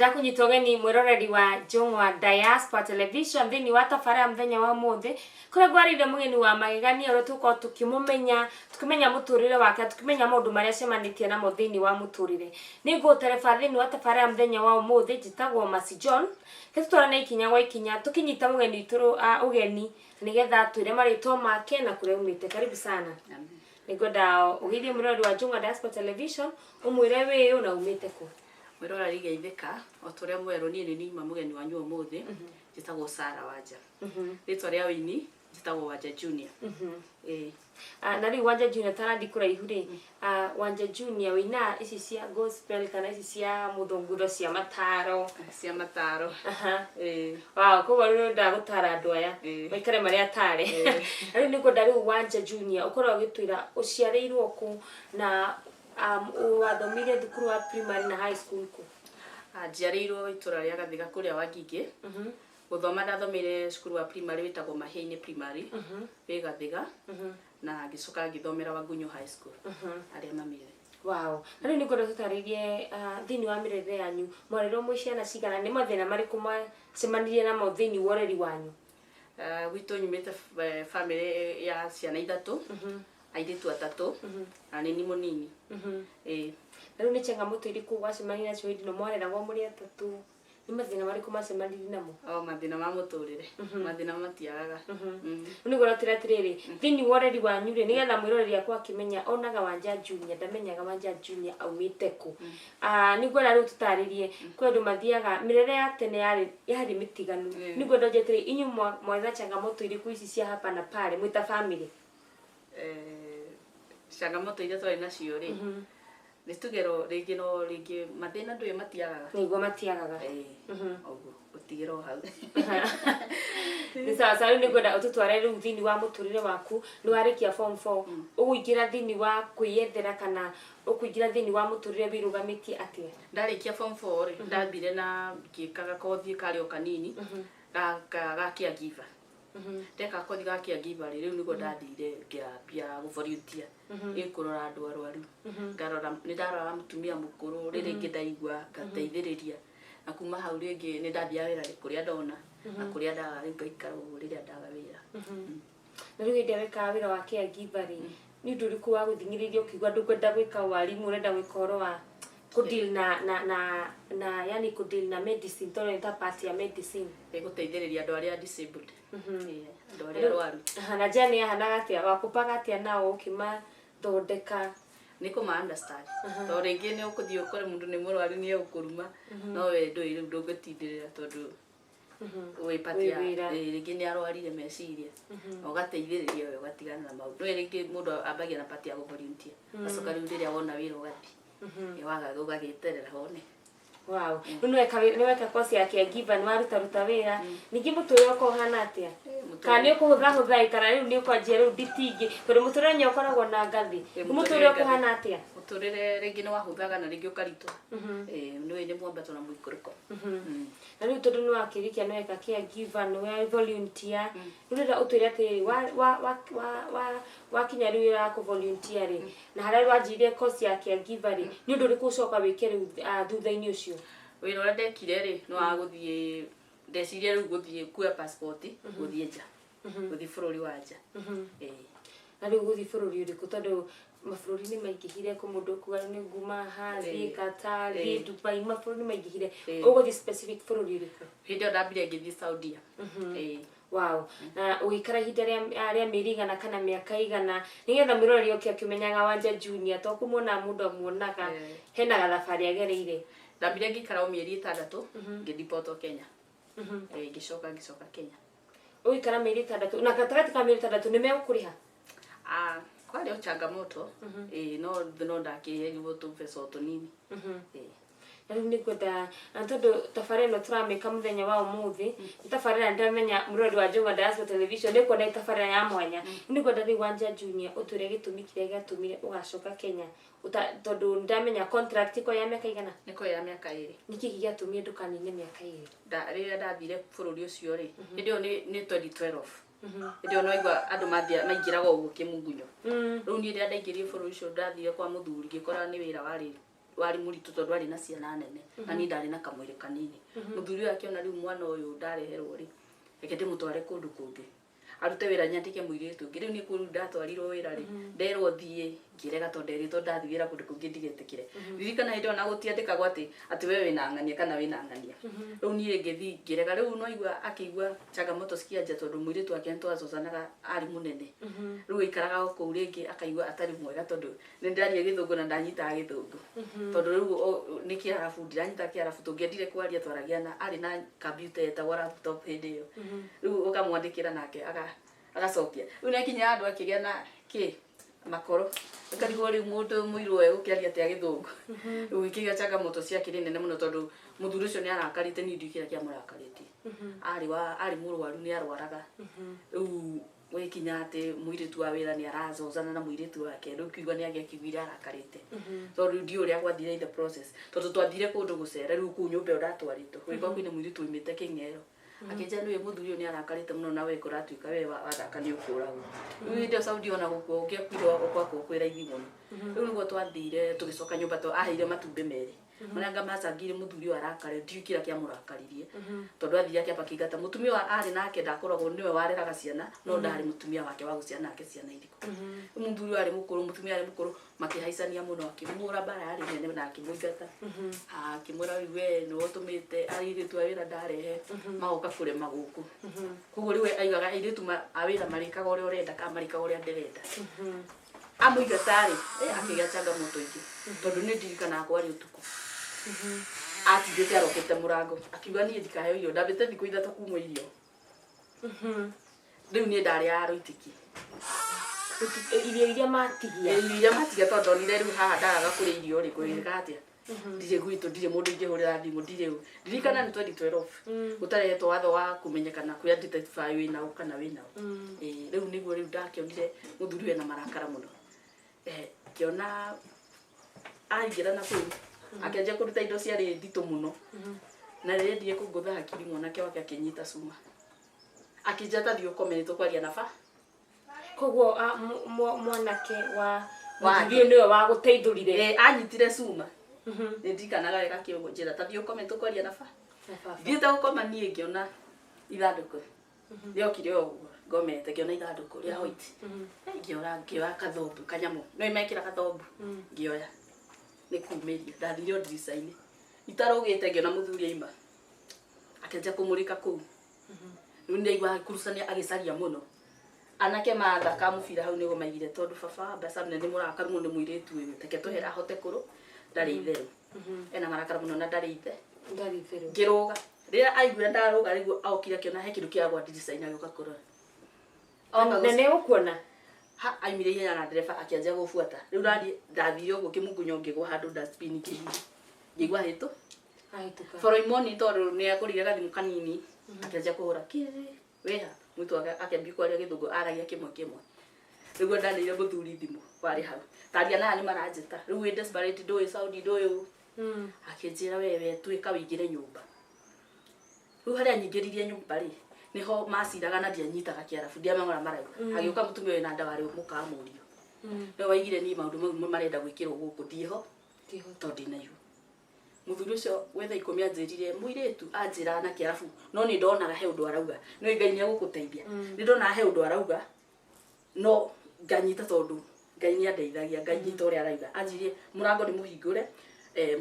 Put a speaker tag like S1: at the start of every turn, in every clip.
S1: Ndakunyita ũgeni mwĩroreri wa Njũng'wa Diaspora Television thĩinĩ wa tabarĩra ya mũthenya wa ũmũthĩ, kũrĩa ngwarĩire mũgeni wa magegania ũrĩa tũgũkorwo tũkĩmũmenya, tũkĩmenya mũtũrĩre wake, tũkĩmenya maũndũ marĩa acemanĩtie namo thĩinĩ wa mũtũrĩre. Nĩ ngũgũtereba thĩinĩ wa tabarĩra ya mũthenya wa ũmũthĩ, njĩtagwo Mercy John, reke tũtwarane ikinya gwa ikinya tũkĩnyita mũgeni witũ ũgeni nĩgetha atwĩre marĩtwa make na kũrĩa aumĩte. Karibu sana. Nĩngwenda ũgeithie mwĩroreri wa Njũng'wa Diaspora Television, ũmwĩre wĩũ na umĩte kũ.
S2: Mwĩroreri geithĩka, o ta ũrĩa mwerwo niĩ nĩ niĩ nyuma mũgeni wanyu ũmũthĩ, njĩtagwo Sarah Wanja. Rĩtwa rĩa ũini njĩtagwo Wanja Junior. Ĩĩ.
S1: Ah, na rĩu Wanja Junior tarathi kũraihu rĩ, ah, Wanja Junior wĩinaga ici cia gospel kana ici cia mũthũngũtho cia mataro?
S2: Cia mataro.
S1: Aha.
S2: Ĩĩ.
S1: Wow, koguo rĩu ndagũtara andũ aya
S2: Ĩĩ.
S1: maikare marĩ atare. Na rĩu nĩngwenda rĩu Wanja Junior ũkorwo ũgĩtwĩra ũciarĩirwo kũ na wathomire thukuru wa primary na high school kũ?
S2: Ah, njiarĩirwo itũra rĩa Gathiga kũrĩa Wangigĩ. Gũthoma ndathomeire cukuru wa primary wĩtagwo Mahĩinĩ Primary wĩ Gathiga, na ngĩcoka ngĩthomera Wangunyũ High School arĩa mamĩũĩ.
S1: Wow. Na rĩu nĩngwenda tũtarĩrie thĩinĩ wa mĩrerere yanyu mwarerwo mwĩ ciana cigana, nĩ mathĩna marĩkũ mwacemanirie namo thĩinĩ wa ũreri wanyu?
S2: Gwitũ nyumĩte family ya ciana ithatũ, airĩtu atatũ na nĩ niĩ mũnini. Ĩĩ.
S1: Na rĩu nĩ changamoto irĩkũ wacemanirie nacio hĩndĩ ĩno mwareragwo mũrĩ atatũ? Nĩ mathĩna marĩkũ mwacemanirie namo?
S2: O mathĩna ma mũtũrĩre, mathĩna matiagaga.
S1: Rĩu nĩguo ũratwĩra atĩrĩrĩ, thĩinĩ wa ũreri wanyu rĩ, nĩgetha mwĩroreri akwa akĩmenya onaga Wanja Junior, ndamenyaga Wanja Junior aumĩte kũ. Ah, nĩngwenda rĩu tũtarĩrie, kwĩ andũ mathiaga, mĩrere ya tene yarĩ mĩtiganu. Nĩngwenda ũnjĩre atĩrĩrĩ, inyuĩ mwarĩ na changamoto irĩkũ ici cia hapa na pale mwĩ ta family?
S2: Changamoto iria twarĩ nacio rĩ, nĩ tugero rĩngĩ no rĩngĩ mathĩna ndũĩ matiagaga.
S1: Nĩguo matiagaga.
S2: Ĩĩ, ũguo gũtigĩra o hau.
S1: Nĩ sawa sawa, rĩu nĩngwenda ũtũtware rĩu thĩinĩ wa mũtũrĩre waku, nĩ warĩkia form 4, ũgũingĩra thĩinĩ wa kwĩyethera kana ũkũingĩra thĩinĩ wa mũtũrĩre wĩrũgamĩtie atĩa?
S2: Ndarĩkia form 4 rĩ, ndambire na ngĩkaga kothi karĩ o kanini ga caregiver. Ndeka kothi ga caregiver rĩ, rĩu nĩguo ndathire ngĩambia gũ volunteer ĩ kũrora andũ arwaru. Ngarora, nĩ ndarora mũtumia mũkũrũ, rĩrĩ rĩngĩ ndaigua ngateithĩrĩria, na kuma hau rĩngĩ nĩ ndathiaga wĩra kũrĩa ndona na kũrĩa ndaga, rĩu ngaikara ũguo rĩrĩa ndaga wĩra.
S1: Na rĩu hĩndĩ ĩrĩa wekaga wĩra wa caregiver rĩ, nĩ ũndũ ũrĩkũ wagũthing'ĩrĩirie ũkiuga ndũkwenda gwĩka warimũ, ũrenda gwĩka ũhoro wa kũdeal na yani kũdeal na medicine, tondũ nĩ ta part ya medicine?
S2: Nĩ gũteithĩrĩria andũ arĩa disabled. Ĩĩ, andũ arĩa arwaru.
S1: Aha, na journey yahanaga atĩa, wakũpaga atĩa nao ũkĩmathondeka?
S2: Nĩ kũma understand, tondũ rĩngĩ nĩ ũkũthiĩ ũkore mũndũ nĩ mũrwaru nĩ egũkũruma, no we ndũĩ rĩu ndũngĩtindĩrĩra tondũ wĩ part
S1: Wĩ
S2: ya
S1: wĩra.
S2: Ĩĩ, rĩngĩ nĩ arwarire meciria na ũgateithĩrĩria we ũgatigana na maũndũ. Ndũĩ rĩngĩ mũndũ ambagia na part ya gũ volunteer, ũgacoka rĩu rĩrĩa wona wĩra ũgathiĩ waga ũgagĩeterera wone.
S1: Wow. Rĩu nĩ weka course ya caregiver, nĩ warutaruta wĩra. Ningĩ mũtũrĩre ũkoragwo ũhana atĩa? Kana nĩ ũkũhũthahũtha ĩ, kana rĩu nĩ ũkwanjia rĩu nditingĩ, tondũ mũtũrĩre nĩ ũkoragwo na ngathĩ.
S2: Ĩĩ,
S1: Rĩu mũtũrĩre
S2: ngathĩ.
S1: ũkũhana atĩa?
S2: Mũtũrĩre rĩngĩ nĩ wahũthaga na rĩngĩ ũkaritũha. Ĩĩ, nĩ nĩ mwambato na mũikũrũko.
S1: Na rĩu tondũ nĩ wakĩrĩkia, nĩ weka caregiver, nĩ wa volunteer, rĩu rĩrĩa ũtwĩre atĩrĩrĩ, wa wakinya rĩu wĩra wa kũ volunteer rĩ, na harĩa wanjirie course ya caregiver rĩ, nĩ ũndũ ũrĩkũ ũcoka wĩke rĩu thutha-inĩ ũcio?
S2: Wĩra ũrĩa ndekire rĩ, nĩ wa gũthiĩ, ndeciria rĩu gũthiĩ kuoya passport, gũthiĩ nja, gũthiĩ bũrũri wa nja. Ĩĩ.
S1: Na rĩu gũthiĩ bũrũri ũrĩkũ, tondũ mabũrũri nĩ maingĩhire, kũ mũndũ kuga nĩ nguma haha, thiĩ Qatar, thiĩ Dubai, mabũrũri nĩ maingĩhire. Ũgũthiĩ specific bũrũri ũrĩkũ?
S2: Hĩndĩ ĩyo ndambire ngĩthiĩ Saudia. Ĩĩ.
S1: Wow. Na ũgĩikara ihinda rĩa mĩeri igana kana mĩaka igana, nĩgetha mwĩroreri oke akĩmenyaga Wanja Junior, to kũmuona mũndũ amuonaga, hena gathabarĩ agereire.
S2: Ndambire ngĩikara o mĩeri 6, ngĩdeport Kenya. Ĩĩ, ngĩcoka Kenya.
S1: Ũgĩikara mĩeri 6, na gatagatĩ ka mĩeri 6 nĩ megũkũrĩha?
S2: Ah, kwarĩ o changamoto. Ĩĩ, no ndakĩheirwo tũbeca o tũnini. Ĩĩ.
S1: Na rĩu nĩngwenda, na tondũ tabarĩra ĩno tũramĩka mũthenya wa ũmũthĩ, nĩ tabarĩra ndĩramenya mũrori wa Njũng'wa Diaspora Television nĩ kuona ĩ tabarĩra ya mwanya. Rĩu nĩngwenda rĩu Wanja Junior ũtwĩre gĩtũmi kĩrĩa gĩatũmire ũgacoka Kenya, tondũ ndamenya contract ĩkoragwo ya mĩaka igana?
S2: Nĩ ya mĩaka 2.
S1: Nĩkĩ gĩatũmire ndũkanine mĩaka 2?
S2: Rĩrĩa ndathire bũrũri ũcio rĩ, hĩndĩ ĩyo nĩ 2012. Hĩndĩ ĩyo nĩwaigua andũ maingĩraga ũguo kĩmungunyo. Rĩu niĩ rĩrĩa ndaingĩrire bũrũri ũcio, ndathire kwa mũthuri, ngĩkora nĩ wĩra warĩ warĩ mũritũ tondũ arĩ na ciana nene na niĩ ndarĩ na kamwĩrĩ kanini. Mũthuri ũyũ akĩona rĩu mwana ũyũ ndareherwo rĩ, reke ndĩmũtware kũndũ kũngĩ arute wĩra nyandĩke mũirĩtu ũngĩ. Rĩu nĩ kũu ndatwarirwo wĩra rĩ, nderwo thiĩ ngĩrega tondũ nderĩtwo ndathiĩ wĩra kũndũ kũngĩ ndigetĩkĩre. Ririkana hĩndĩ ĩyo na gũtiandĩkagwo atĩ we wĩna ng'ania kana wĩna ng'ania. Rĩu niĩ ngĩthiĩ ngĩrega. Rĩu no igua akĩigua changamoto cikianjia tondũ mũirĩtu wake nĩtwazozanaga arĩ mũnene. Rĩu aikaraga o kũu rĩngĩ akaigua atarĩ mwega tondũ nĩ ndaria gĩthũngũ na ndanyitaga gĩthũngũ. Tondũ rĩu nĩ kĩarabu ndiranyita kĩarabu, tũngĩendire kwaria twaragia na arĩ na kambiuta yetagwo laptop hĩndĩ ĩyo. Rĩu ũkamwandĩkĩra nake agacokia. Rĩu nĩ akinya handũ akĩgĩa na kĩ makoro, akarigwo rĩu mũndũ mũirũ egũkĩaria atĩa gĩthũngũ. Rĩu ikĩgĩa changamoto ciakĩrĩ nene mũno tondũ mũthuri ũcio nĩ arakarĩte, niĩ ndiũĩ kĩrĩa kĩamũrakarĩtie. Arĩ mũrwaru, nĩ arwaraga. Rĩu gwĩkinya atĩ mũirĩtu wa wĩra nĩ arazozana na mũirĩtu wake, rĩu kiuga nĩ agĩakĩiguire arakarĩte. Tondũ ndiũĩ ũrĩa gwathire in the process, tondũ twathire kũndũ gũcera, rĩu kũu nyũmba ĩyo ndatwarĩtwo gũgĩkorwo kwĩna mũirĩtu waumĩte Kĩng'ero. Akĩnjĩra nĩwe mũthuri ũyũ nĩ arakarĩte mũno na we kũratuĩka we wathaka nĩ ũkũragwo. Rĩu hĩndĩ ĩyo Saudi ona gũkua ũngĩakuire ũgakua kwĩ raithi mũno. Rĩu nĩguo twathire tũgĩcoka nyũmba to aheire matumbĩ merĩ marĩa ngamacangire mũthuri ũyũ arakare, ndiũĩ kĩrĩa kĩamũrakaririe tondũ athire akĩamba kĩingata mũtumia ũyũ arĩ nake, ndakoragwo nĩwe wareraga ciana no ndarĩ mũtumia wake wa gũciara nake ciana irĩkũ. Rĩu mũthuri ũyũ arĩ mũkũrũ, mũtumia arĩ mũkũrũ, makĩhaicania mũno, akĩmũhũra mbara yarĩ nene na akĩmũingata. Akĩmwĩra rĩu we nĩwe ũtũmĩte airĩtu a wĩra ndarehe magoka kũrema gũkũ. Koguo rĩu we aigaga airĩtu a wĩra marĩkaga ũrĩa ũrenda kana marĩkaga ũrĩa ndĩrenda. Amũingata rĩ, akĩgĩa changamoto ingĩ tondũ nĩ ndirikanaga kwarĩ ũtukũ. Atindĩte arokete mũrango akiuga niĩ ndikaheo irio, ndambĩte thikũ 3 kuma irio. Rĩu niĩ ndarĩaga rũitĩki.
S1: Irio iria matigia.
S2: Irio iria matigia tondũ ndonire rĩu haha ndagaga kũrĩa irio rĩ, kwĩrĩka atĩa? Ndirĩ gwitũ, ndirĩ mũndũ ingĩhũrĩra thimũ, ndirĩ ũ. Ndirikana nĩ 2012. Gũtarehetwo watho wa kũmenyekana kwĩ identify wĩna ũ kana wĩna ũ. Rĩu nĩguo rĩu ndakĩonire mũthuri wena marakara mũno. Ngĩona aingĩra na kũu akĩanjia kũruta indo ciarĩ nditũ mũno. Na rĩrĩa endire kũngũtha hakiri mwanake wake akĩnyita cuma. Akĩnjĩra ta thiĩ ũkome nĩ tũkwaria na ba.
S1: Koguo mwanake wa mũthuri ũyũ nĩwe wagũteithũrire.
S2: Anyitire cuma. Nĩ ndirikanaga wega akĩnjĩra ta thiĩ ũkome tũkwaria na ba. Thiĩte gũkoma niĩ ngĩona ithandũkũ. Rĩokire o ũguo ngomete ngĩona ithandũkũ rĩa white. Ngĩora ngĩoya kathombu kanyamũ. No mekĩra kathombu. Ngĩoya. Nĩ kumĩria. Ndathire o ndirica-inĩ. Itarũgĩte ngĩona mũthuri aima. Akĩanjia kũmũrĩka kũu. Rĩu nĩndaigua agĩkurucania agĩcaria mũno. Anake mathaka mũbira hau nĩguo maigire tondũ baba wa mbeca nĩ mũrakaru mũno nĩ mũirĩtu ũyũ. Reke tũhere ahote kũrũ. Ndarĩ itherũ. Ena marakara mũno na ndarĩ ithe.
S1: Ndarĩ itherũ.
S2: Ngĩrũga. Rĩrĩa aiguire ndarũga rĩguo okire akĩona he kĩndũ kĩagwa ndirica-inĩ agĩũka kũrora.
S1: Na nĩ ũkuona?
S2: Ha aimire ihenya na ndereba akĩanjia gũbuata. Rĩu ndathiĩ ndathire ũguo kĩmungunyo ngĩgwa handũ dustbin ngĩhihi. Ngĩigua hĩtũ.
S1: Ahĩtũka.
S2: Boroimoni tondũ nĩ agũrire gathimũ kanini akĩanjia kũhũra kĩrĩ wĩha mũitũ wake akĩambia kwaria gĩthũngũ aragia kĩmwe kĩmwe. Nĩguo ndanĩire mũthuri thimũ warĩ hau. Taria na nĩ maranjĩta. Rĩu wĩ desperate ndũĩ Saudi ndũĩ ũ. Akĩnjĩra we we tuĩka wĩingĩre nyũmba. Rĩu harĩa nyingĩririe nyũmba rĩ, nĩho maciraga na ndianyitaga kĩarabu ndiamenyaga marauga. Agĩũka mũtumia wĩna nda warĩ mũka wa mũriũ. Nĩwe waigire niĩ maũndũ mau marenda gwĩkĩrwo gũkũ ndiĩho tondũ ndĩna ihu. Mũthuri ũcio gwetha 10 anjĩrire mũirĩtu anjĩraga na kĩarabu no nĩ ndonaga he ũndũ arauga. Nĩ Ngai nĩ egũgũteithia. Nĩ ndonaga he ũndũ arauga no nganyita tondũ Ngai nĩ andeithagia nganyita ũrĩa arauga. Anjĩrire mũrango nĩ mũhingũre,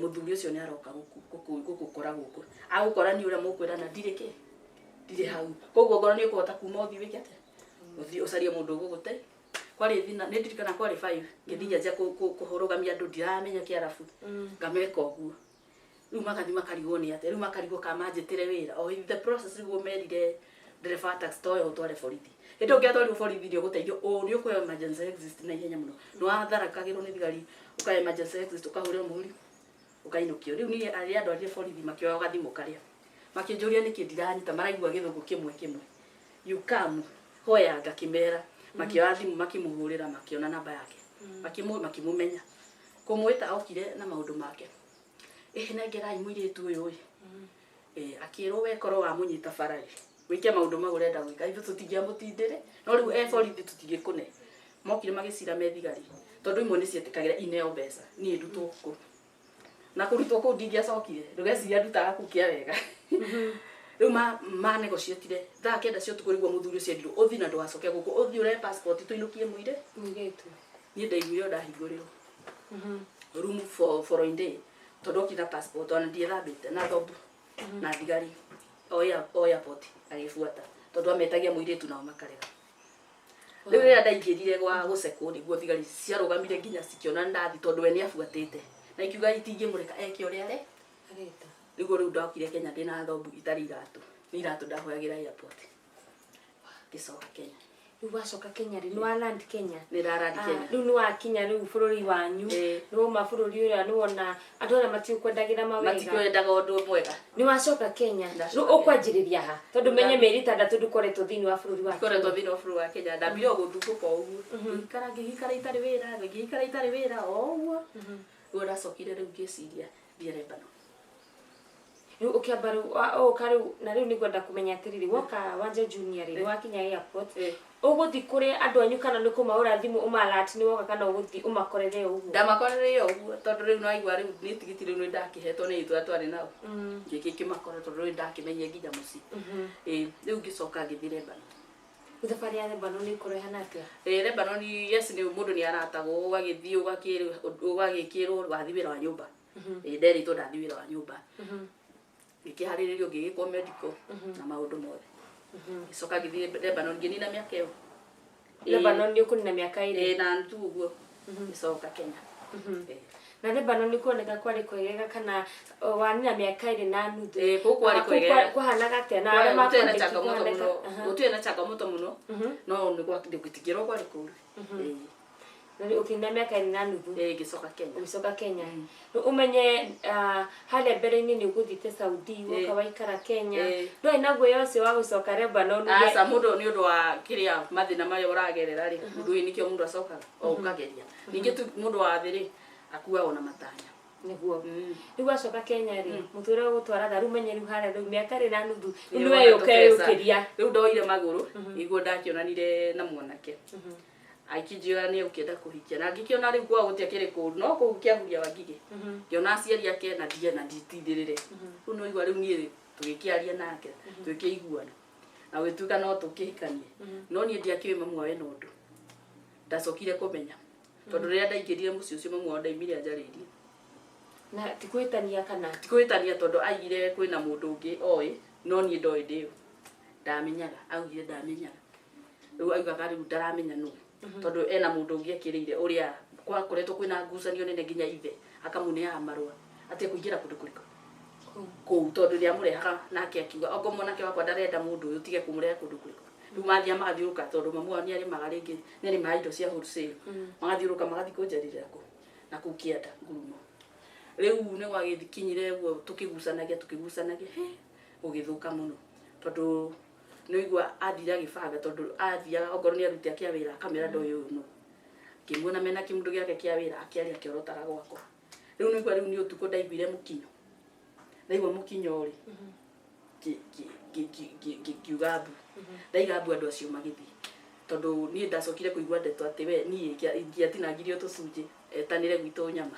S2: mũthuri ũcio nĩ aroka gũkũkora gũkũ. Agũkora nĩ ũrĩa mũkwĩrana ndirĩ kĩ? Ndirĩ hau. Koguo ngoro nĩ ũkũhota kuma ũthiĩ wĩke atĩa? Ũthiĩ ũcarie mũndũ ũgũgũte. Kwarĩ thina, nĩ ndirikana kwarĩ 5, ngĩthiĩ ngĩanjia kũrũgamia andũ ndiramenya kĩarabu. Ngameka ũguo. Rĩu magathiĩ makarigwo nĩ atĩa, rĩu makarigwo kana manjĩtĩre wĩra. O in the process nĩguo merire ndereba wa taxi toyo ũtware borithi. Hĩndĩ ĩyo ũngĩatwarirwo borithi nĩ ũgũteithio, nĩ ũkũheo emergency exit na ihenya mũno. Nĩ watharakagĩrwo nĩ thigari, ũkaheo emergency exit, ũkahũrĩrwo mũhũri, ũkainũkio. Rĩu niĩ arĩa andwarire borithi makĩoya gathimũ karĩa. Makĩnjũria nĩkĩ ndiranyita, maraigua gĩthũngũ kĩmwe kĩmwe. You come, hoya ngakĩmera. Makĩoya thimũ makĩmũhũrĩra, makĩona namba yake. Makĩmũmenya. Kũmwĩta okire na maũndũ make. Nengerai mũirĩtu ũyũ ĩ. Akĩrwo we korwo wamũnyita bara rĩ, wĩke maũndũ mau ũrenda gwĩka, ithuĩ tũtingĩamũtindĩre. No rĩu e borithi tũtingĩkũne. Mokire magĩcira me thigari. Tondũ imwe nĩ cietĩkagĩra ineo mbeca, niĩ ndutwo kũ. Na kũrutwo kũu ndingĩacokire, ndũgeciria ndutaga kũu kĩa wega. Rĩu ma negotiatire thaa 9 cia ũtukũ nĩguo mũthuri ũcio endirwo ũthiĩ na ndũgacoke gũkũ, ũthiĩ ũrehe passport tũinũkie mũire.
S1: Mũirĩtu.
S2: Niĩ ndaiguire o ndahingũrĩrwo room for foreign day tondũ okire na passport ona ndiethambĩte na thobu na thigari o airport agĩbuata tondũ ametagia mũirĩtu nao makarega. Rĩu rĩrĩa ndaingĩrire gwa gũcekwo nĩguo thigari ciarũgamire nginya cikĩona nĩ ndathi tondũ we nĩabuatĩte na ikiuga itingĩmũreka eke ũrĩa are.
S1: Areta.
S2: Nĩguo rĩu ndokire Kenya ndĩna thobu itarĩ iratũ, nĩ iratũ ndahoyagĩra airport ngĩcoka Kenya.
S1: Rĩu wacoka Kenya rĩ, nĩ wa land Kenya?
S2: Nĩ ndarandi Kenya.
S1: Rĩu nĩ wakinya rĩu bũrũri wanyu, nĩ wauma bũrũri ũrĩa, nĩ wona andũ arĩa matiũkwendagĩra mawega.
S2: Matikwendaga ũndũ mwega.
S1: Nĩ wacoka Kenya.
S2: Ndacoka
S1: Rĩu
S2: Kenya.
S1: ũkwanjĩrĩria ha? Tondũ menye mĩeri 6 ndũkoretwo thĩinĩ wa bũrũri wa
S2: Ngoretwo thĩinĩ wa bũrũri wa Kenya, ndambire o gũthumbũka o ũguo, ngĩikara ngĩikara itarĩ wĩra, ngĩikara itarĩ wĩra o ũguo. Rĩu ndacokire rĩu ngĩciria thiĩ Lebanon.
S1: Rĩu ũkĩamba rĩu ũka rĩu, na rĩu nĩngwenda kũmenya atĩrĩrĩ, woka Wanja Junior rĩ, nĩ wakinya airport, ũgũthiĩ kũrĩ andũ anyu kana nĩ kũmahũra thimũ ũma-alert nĩ woka, kana ũgũthiĩ ũmakorere o ũguo?
S2: Ndamakorere o ũguo tondũ rĩu nĩwaigua rĩu nĩ tigiti rĩu nĩ ndakĩhetwo nĩ ithuĩ twarĩ nao, ngĩkĩmakora tondũ rĩu ndakĩmenyie nginya mũciĩ. Ĩĩ, rĩu ngĩcoka ngĩthiĩ Lebanon.
S1: Rĩu thabarĩ ya Lebanon nĩ ĩkorwo ĩhana atĩa?
S2: Ĩĩ, Lebanon, yes, nĩ mũndũ nĩ aratagwo ũgagĩthiĩ ũgagĩkĩrwo wathiĩ wĩra wa nyũmba. Ĩĩ, nderĩtwo ndathiĩ wĩra wa nyũmba, ngĩkĩharĩrĩrio, ngĩgĩkwo medical na maũndũ mothe, ngĩcoka ngĩthiĩ Lebanon ngĩnina mĩaka ĩyo.
S1: Lebanon nĩ ũkũnina mĩaka 2?
S2: Ĩĩ, na nuthu ũguo, ngĩcoka Kenya. Ĩĩ.
S1: Na Lebanon nĩ kuoneka kwarĩ kwegega kana wanina mĩaka 2.5?
S2: Ĩĩ, kũu kwarĩ
S1: Kũu
S2: kwegega.
S1: kwahanaga atĩa na arĩa
S2: Gũtirĩ na
S1: makwandĩki
S2: changamoto
S1: kũhanĩka?
S2: mũno, gũtirĩ na changamoto mũno, no nĩ gũtingĩrwo kwarĩ kũru. Ĩĩ.
S1: Na rĩu ũkĩnina mĩaka 2.5?
S2: Ĩĩ, ngĩcoka Kenya.
S1: Ũgĩcoka Kenya. Rĩu ũmenye harĩa mbere-inĩ nĩ ũgũthiĩte Saudi, woka waikara Kenya, ndwarĩ na guoya ũcio wa gũcoka Lebanon?
S2: Aca, mũndũ nĩ ũndũ wa kĩrĩa mathĩna marĩa ũragerera rĩ, mũndũ ũyũ nĩkĩo mũndũ acokaga o ũkageria. Ningĩ tu mũndũ wa thĩ rĩ akuaga ona matanya.
S1: Nĩguo. Rĩu wacoka Kenya rĩ, mũtũrĩre ũgũtwaraga rĩu menye rĩu harĩa rĩu mĩaka 2.5 rĩu
S2: Nĩ
S1: nĩ
S2: wona
S1: weyũkeyũkĩria.
S2: tũbeca. Rĩu ndoire magũrũ nĩguo ndakĩonanire na mwanake akĩnjĩra nĩ egũkĩenda kũhikia, na ngĩkĩona rĩu kwao gũtiakĩrĩ kũũru, no kũu kĩahuria wa ngigĩ ngĩona aciari ake na ndie na nditindĩrĩre. Rĩu nĩ waigua rĩu niĩ tũgĩkĩaria nake tũgĩkĩiguana na gũgĩtuĩka no tũkĩhikanie, no niĩ ndiakĩũĩ mamu wao ena ũndũ. Ndacokire kũmenya tondũ rĩrĩa ndaingĩrire mũciĩ ũcio mamu wao ndaimire anjarĩirie.
S1: Na ti kwĩhĩtania kana?
S2: Ti kwĩhĩtania tondũ aigire kwĩna mũndũ ũngĩ oĩ, no niĩ ndoĩ ndĩũ ndamenyaga, augire ndamenyaga. Rĩu augaga rĩu ndaramenya nũ tondũ ena mũndũ ũngĩ ekĩrĩire ũrĩa gwakoretwo kwĩna ngucanio nene nginya ithe akamũneaga marũa atĩ kũingĩra kũndũ kũrĩkũ kũu tondũ nĩamũrehaga, nake akiuga ongorwo mwanake wakwa ndarenda mũndũ ũyũ tige kũmũrehe kũndũ kũrĩkũ. Rĩu mathiaga magathiũrũrũka tondũ mamu wao nĩarĩmaga rĩngĩ, nĩarĩmaga indo cia wholesale, magathiũrũrũka magathiĩ kũnjarĩrĩra kũ na kũu kĩanda ngurumo. Rĩu nĩ gwagĩkinyire ũguo tũkĩgucanagia tũkĩgucanagia, he gũgĩthũka mũno tondũ nĩũigua athire agĩbanga tondũ athiaga okorwo nĩ aruti ake a wĩra akamera ndoĩ ũyũ nũ, ngĩmuona mena kĩmũndũ gĩake kĩa wĩra akĩaria akĩorotaga gwakwa. Rĩu nĩigua rĩu nĩ ũtukũ ndaiguire mũkinyo, ndaigua mũkinyo rĩ ngiuga mbu, ndaiga mbu andũ acio magĩthiĩ tondũ niĩ ndacokire kũigua ndeto atĩ we niĩ ingĩatinangirio tũcunjĩ etanĩre gwitũ nyama,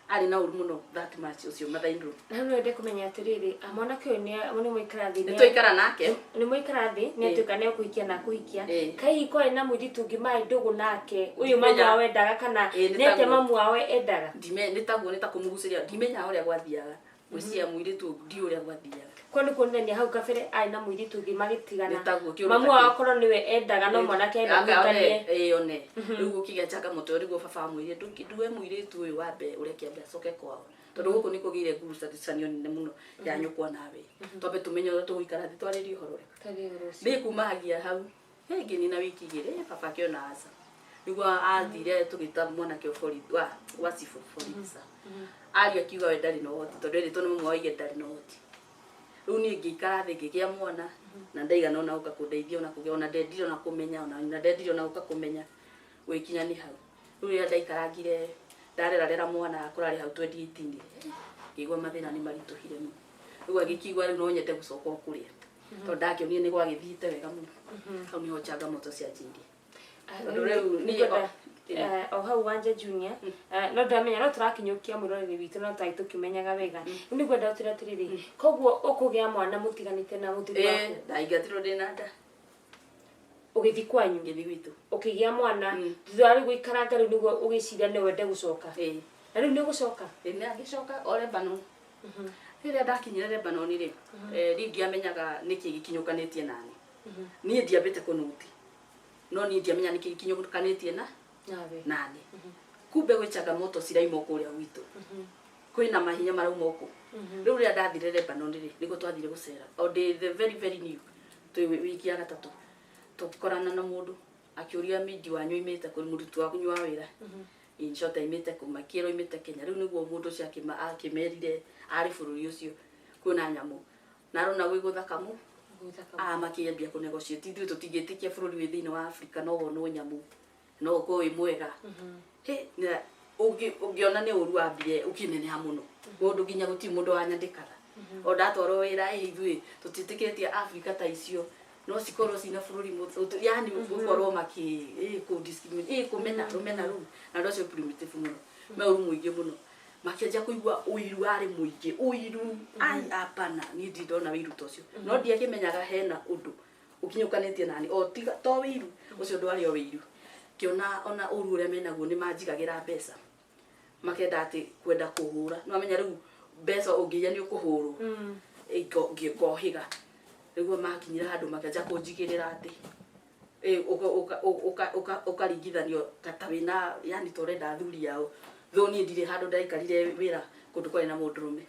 S2: arĩ na ũru mũno that much ũcio mother-in-law.
S1: Na rĩu no wende kũmenya atĩrĩrĩ, mwanake ũyũ nĩ mwaikara thĩ?
S2: Nĩ twaikara nake.
S1: Nĩ mwaikara thĩ, nĩ atuĩka nĩ ekũhikia na akũhikia.
S2: Ĩĩ.
S1: Kaĩ kwarĩ na mũirĩtu ũngĩ marĩ ndũgũ nake ũyũ mamu
S2: Ndimenya.
S1: wao endaga kana
S2: Ĩĩ, nĩ
S1: nĩ atĩa
S2: taguo.
S1: mamu wao endaga?
S2: Ndime nĩ taguo nĩ ta kũmũgucĩria, ndimenyaga ũrĩa gwathiaga, gwĩciria mũirĩtu ndiũ ũrĩa gwathiaga.
S1: Kwa nĩ kuonania hau kabere arĩ na mũirĩtu ũngĩ magĩtigana.
S2: Nĩ taguo, kĩũndũ
S1: Mamu
S2: ta
S1: wao
S2: kĩu.
S1: akorwo nĩwe endaga no mwanake enda
S2: Aka one,
S1: mũhikanie.
S2: ĩĩ one. Rĩu gũkĩgĩa changamoto nĩguo baba amwĩrire ndue mũirĩtu ũyũ wambe ũreke ambe acoke kwao tondũ gũkũ nĩ kũgĩire ngucanio nene mũno ya nyũkwa nawe, twambe tũmenye ũrĩa tũgũikara thĩ twarĩrie ũhoro ũrĩkũ.
S1: Tarĩ ũhoro ũcio.
S2: Niĩ kumagia hau ngĩnina wiki 2 baba akĩona aca, nĩguo athire tũgĩta mwanake borithi wa cibũ borithi aria akiuga we ndarĩ na ũhoti tondũ erĩtwo nĩ mamu wao aige ndarĩ na ũhoti. Rĩu niĩ ngĩikara thĩ ngĩgĩa mwana na ndaigana ona gũka kũndeithia ona kũgĩa ona ndendire ona kũmenya ona nyina ndendire ona gũka kũmenya gũgĩkinya nĩ hau. Rĩu rĩrĩa ndaikarangire ndarerarera mwana kũrarĩ hau 2018 ngĩigua mathĩna nĩ maritũhire mũno. Rĩu agĩkĩigua rĩu no nyende gũcoka o kũrĩa tondũ ndakĩonire nĩ gwagĩthiĩte wega mũno. Hau nĩho changamoto cianjĩirie. Tondũ rĩu niĩ
S1: O hau Wanja Junior, no ndamenya no tũrakinyũkia mwĩroreri witũ no tũrĩ tũkĩmenyaga wega. Rĩu nĩngwenda ũtwĩre atĩrĩrĩ, koguo ũkũgĩa mwana mũtiganĩte na mũthuri waku?
S2: Ndaingatirwo ndĩna nda.
S1: Ũgĩthiĩ kwanyu?
S2: Ngĩthiĩ gwitũ.
S1: Ũkĩgĩa mwana. Thutha wa rĩu gũikaranga, rĩu nĩguo ũgĩciria nĩ wende gũcoka?
S2: Ĩĩ.
S1: Na rĩu nĩ ũgũcoka?
S2: Ĩĩ, ngĩcoka o Lebanon. Rĩrĩa ndakinyire Lebanon rĩ, niĩ ndiamenyaga nĩkĩ gĩkinyũkanĩtie nani. Niĩ ndiambĩte kũnũti, no niĩ ndiamenya nĩkĩ gĩkinyũkanĩtie na
S1: nawe
S2: nani. Kumbe gwĩ changamoto ciraima kũrĩa gwitũ, kwĩna mahinya marauma kũ. Rĩu rĩrĩa ndathire Lebanon rĩ, nĩguo twathire gũcera o ndĩ the very very new, twĩ wiki ya gatatũ, tũgĩkorana na mũndũ akĩũria, "Mindi wanyu oimĩte kũ, mũruti wanyu wa wĩra?" In short, aimĩte kũ? Makĩrwo oimĩte Kenya. Rĩu nĩguo mũndũ ũcio akĩmerire arĩ bũrũri ũcio kwĩna nyamũ na arona gwĩ gũthaka mũ makĩambia kũ negotiate, ithuĩ tũtingĩtĩkia bũrũri wĩ thĩinĩ wa Africa no wonwo nyamũ no ũkorwo wĩ mwega. Hĩ, na ũngĩona nĩ ũru wambire ũkĩneneha mũno mũndũ nginya gũtirĩ mũndũ wanyandĩkaga o ndatwarwo wĩra. Ĩ, ithuĩ tũtiĩtĩkĩtie Africa ta icio no cikorwo cina bũrũri yani gũkorwo maki kũ discriminate, kũmena rũmena rũu na andũ acio primitive mũno, me ũru mũingĩ mũno. Makĩanjia kũigua ũiru warĩ mũingĩ, ũiru ai hapana, niĩ ndirĩ ndona ũiru ta ũcio, no ndiakĩmenyaga hena ũndũ ũkinyũkanĩtie nani o tiga to ũiru ũcio. Ndwarĩ o ũiru, ngĩona ona ũru ũrĩa menaguo nĩ manjigagĩra mbeca, makenda atĩ kwenda kũhũra. No amenya rĩu mbeca ũngĩiya nĩ ũkũhũrwo. Ngohĩga nĩguo makinyire handũ makĩanjia kũnjigĩrĩra atĩ ũkaringithanio ta wĩna yani ta ũrenda athuri ao, though niĩ ndirĩ handũ ndaikarire wĩra kũndũ kwarĩ na mũndũrũme.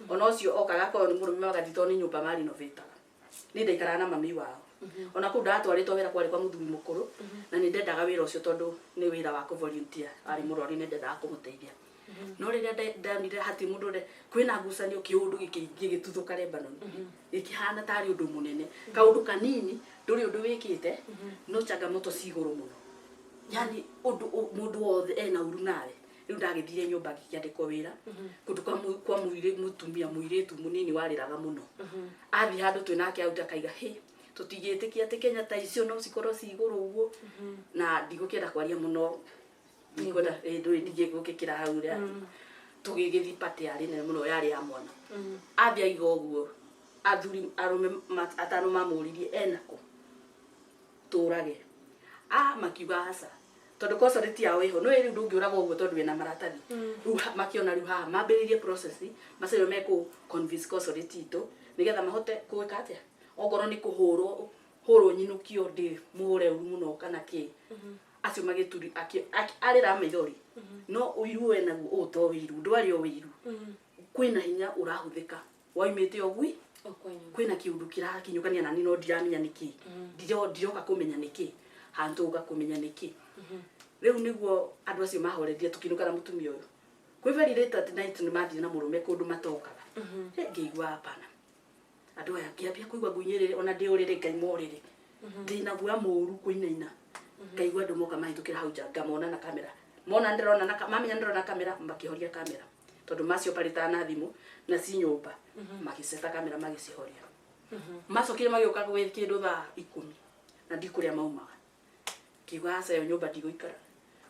S2: Ona ũcio okaga akorwo nĩ mũrũme magathi, tondũ nĩ nyũmba marinovĩtaga. Niĩ ndaikaraga na mami wao. Ona kũu ndatwarĩtwo wĩra kwarĩ kwa mũthuri mũkũrũ, na nĩ ndendaga wĩra ũcio tondũ nĩ wĩra wa kũ volunteer, arĩ mũrwaru, nĩ ndendaga kũmũteithia. No rĩrĩa ndonire hatirĩ mũndũ ũrĩa kwĩna ngucanio, kĩũndũ gĩgĩtuthũka Lebanon, gĩkĩhana tarĩ ũndũ mũnene, kaũndũ kanini ndũrĩ ũndũ wĩkĩte, no changamoto ci igũrũ mũno, yani ũndũ mũndũ wothe ena ũru nawe. Rĩu ndagĩthire nyũmba ngĩkĩandĩkwo wĩra kũndũ kwa mũtumia mũirĩtu mũnini warĩraga mũno. Athiĩ handũ twĩ nake out akaiga, "Hĩ, tũtingĩtĩkia atĩ Kenya ta icio no cikorwo ci igũrũ ũguo." Na ndigũkĩenda kwaria mũno, ndikwenda ndũĩ ndingĩgũkĩkĩra hau ũrĩa tũgĩgĩthiĩ party yarĩ nene mũno, yarĩ ya mwana. Athiĩ aiga ũguo, athuri arũme atano mamũririe enako tũrage a makiuga aca, tondũ consulate yao ĩho no rĩu ndũngĩũraga ũguo tondũ wĩna maratathi. Rĩu makĩona rĩu haha mambĩrĩirie process macio mekũ convince consulate itũ nĩgetha mahote gwĩka atĩa, okorwo nĩ kũhũrwo hũrwo nyinũkio ndĩ mũhũre ũru mũno kana kĩ. Acio magĩturi arĩra maithori, no ũiru we naguo ũũ to ũiru, ndwarĩ o ũiru, kwĩna hinya ũrahũthĩka waumĩte ũgui.
S1: O kwanyu.
S2: Kwĩna kĩũndũ kĩrakinyũkania nani no ndiramenya nĩkĩ. Ndiroka kũmenya nĩkĩ handu ũka kũmenya nĩkĩ. Rĩu nĩguo andũ acio mahorerie tũkinũka na mũtumia ũyũ kwĩ very late at night, nĩ mathire na mũrũme kũndũ matokaga. Hĩ, ngĩigua hapana, andũ aya ngĩambia kũigua ngunyĩrĩre ona ndĩ ũrĩrĩ, ngaima ũrĩrĩ ndĩna guoya mũru kũinaina. Ngaigua andũ moka mahĩtũkĩra hau nja, ngamona na kamera, mona ndĩrona na mamenya ndĩrona kamera, makĩhoria kamera tondũ macio parĩtaga na thimũ na ci nyũmba, magĩceta kamera magĩcihoria. Macokire magĩũka gwĩ kĩndũ thaa 10 na ndikũrĩa maumaga. Ngiuga aca, ĩyo nyũmba ndigũikara.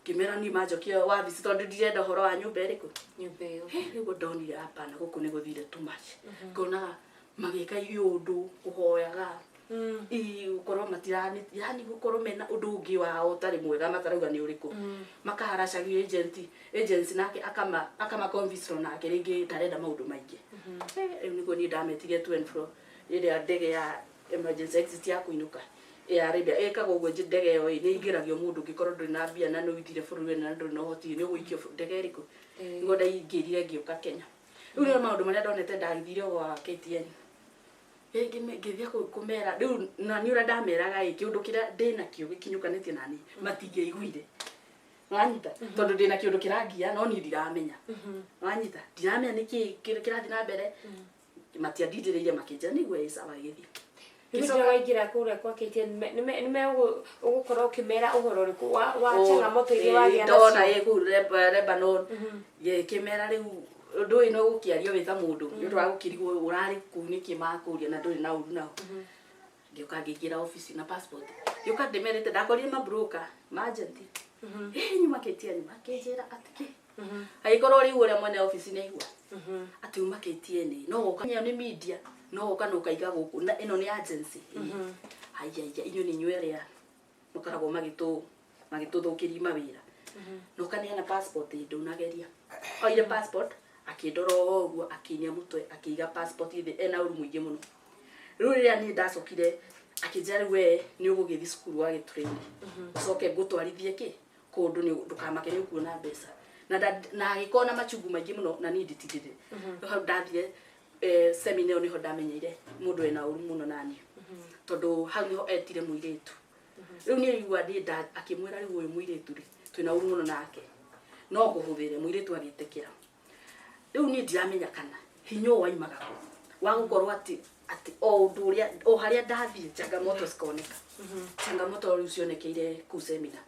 S2: Ngĩmera niĩ manjokia wabici tondũ ndirenda ũhoro wa nyũmba ĩrĩkũ.
S1: Nyũmba ĩyo.
S2: Hĩ, nĩguo ndonire hapana, gũkũ nĩ gũthire too much. Ngonaga magĩka iũndũ kũhoyaga ii gũkorwo matirani, yani gũkorwo mena ũndũ ũngĩ wao ũtarĩ mwega matarauga nĩ ũrĩkũ. Makaharacagia agent, agency nake akama convince nake rĩngĩ ndarenda maũndũ maingĩ. Rĩu nĩguo niĩ ndametire to and fro rĩrĩa ndege ya emergency exit ya kũinũka ya Arabia ĩkaga ũguo. Ndege ĩyo ĩ nĩ ingĩragio mũndũ ũngĩkorwo ndũrĩ na mbia na nĩ ũithire bũrũri na ndũrĩ na ũhoti, nĩ ũgũikio ndege ĩrĩkũ. Nĩguo ndaingĩrire ngĩũka Kenya. Rĩu nĩ maũndũ marĩa ndonete ndagĩthire gwa KTN. Ngĩthiĩ kũmera rĩu na nĩ ũrĩa ndameraga ĩ kĩũndũ kĩrĩa ndĩnakĩo gĩkinyũkanĩtie nani matingĩaiguire, wanyita, tondũ ndĩna kĩũndũ kĩrangia no niĩ ndiramenya, wanyita, ndiramenya nĩkĩ kĩrathiĩ na mbere. Matiandindĩrĩire, makĩnjĩra nĩguo ĩ sawa, gĩthiĩ.
S1: Rĩu rĩrĩa waingĩra kũrĩa kwa KTN, nĩ ũgũkorwo ũkĩmera ũhoro ũrĩkũ wa changamoto iria wagĩa
S2: ndona
S1: nacio?
S2: Ĩ kũu Lebanon kĩmera rĩu ũndũ ũyũ no gũkĩario wĩ ta mũndũ nĩ ũndũ wa gũkĩrigwo ũrarĩ kũu nĩkĩ makũria na ndũrĩ na ũru nao. Ngĩũka ngĩingĩra obici na passport, ngĩũka ndĩmerĩte ndakorire mabroka ma agent. Ĩ nyuma KTN makĩnjĩra atĩ agĩkorwo rĩu ũrĩa mwene obici nĩ aigua atĩ uma KTN no gũka ĩyo nĩ media no gũka na ũkaiga gũkũ na ĩno nĩ agency. Haya haya, inyuĩ nĩ inyuĩ arĩa mũkoragwo magĩtũthũkĩria mawĩra na ũkaneana passport ndũnageria. Oire passport akĩndora o ũguo, akĩinia mũtwe, akĩiga passport thĩ ena ũru mũingĩ mũno. Rĩu rĩrĩa niĩ ndacokire akĩnjĩra rĩu we nĩ ũgũgĩthiĩ cukuru wa gĩtrain ũcoke ngũtwarithie kĩ kũndũ nĩ ndũkamake nĩ ũkuona mbeca na na agĩkorwo na machungu maingĩ mũno na niĩ nditindĩre. Rĩu hau ndathire seminar ĩyo nĩho ndamenyeire mũndũ ena ũru mũno naniĩ, tondũ hau nĩho etire mũirĩtu. Rĩu niĩ igua niĩ akĩmwĩra rĩu ũyũ mũirĩtu rĩ twĩna ũru mũno nake no ngũhũthĩre. Mũirĩtu agĩtĩkĩra. Rĩu niĩ ndiramenya kana hinya ũyũ waimaga kũ wa gũkorwo atĩ o ũndũ ũrĩa o harĩa ndathiĩ changamoto cikoneka. Changamoto rĩu cionekeire kũu seminar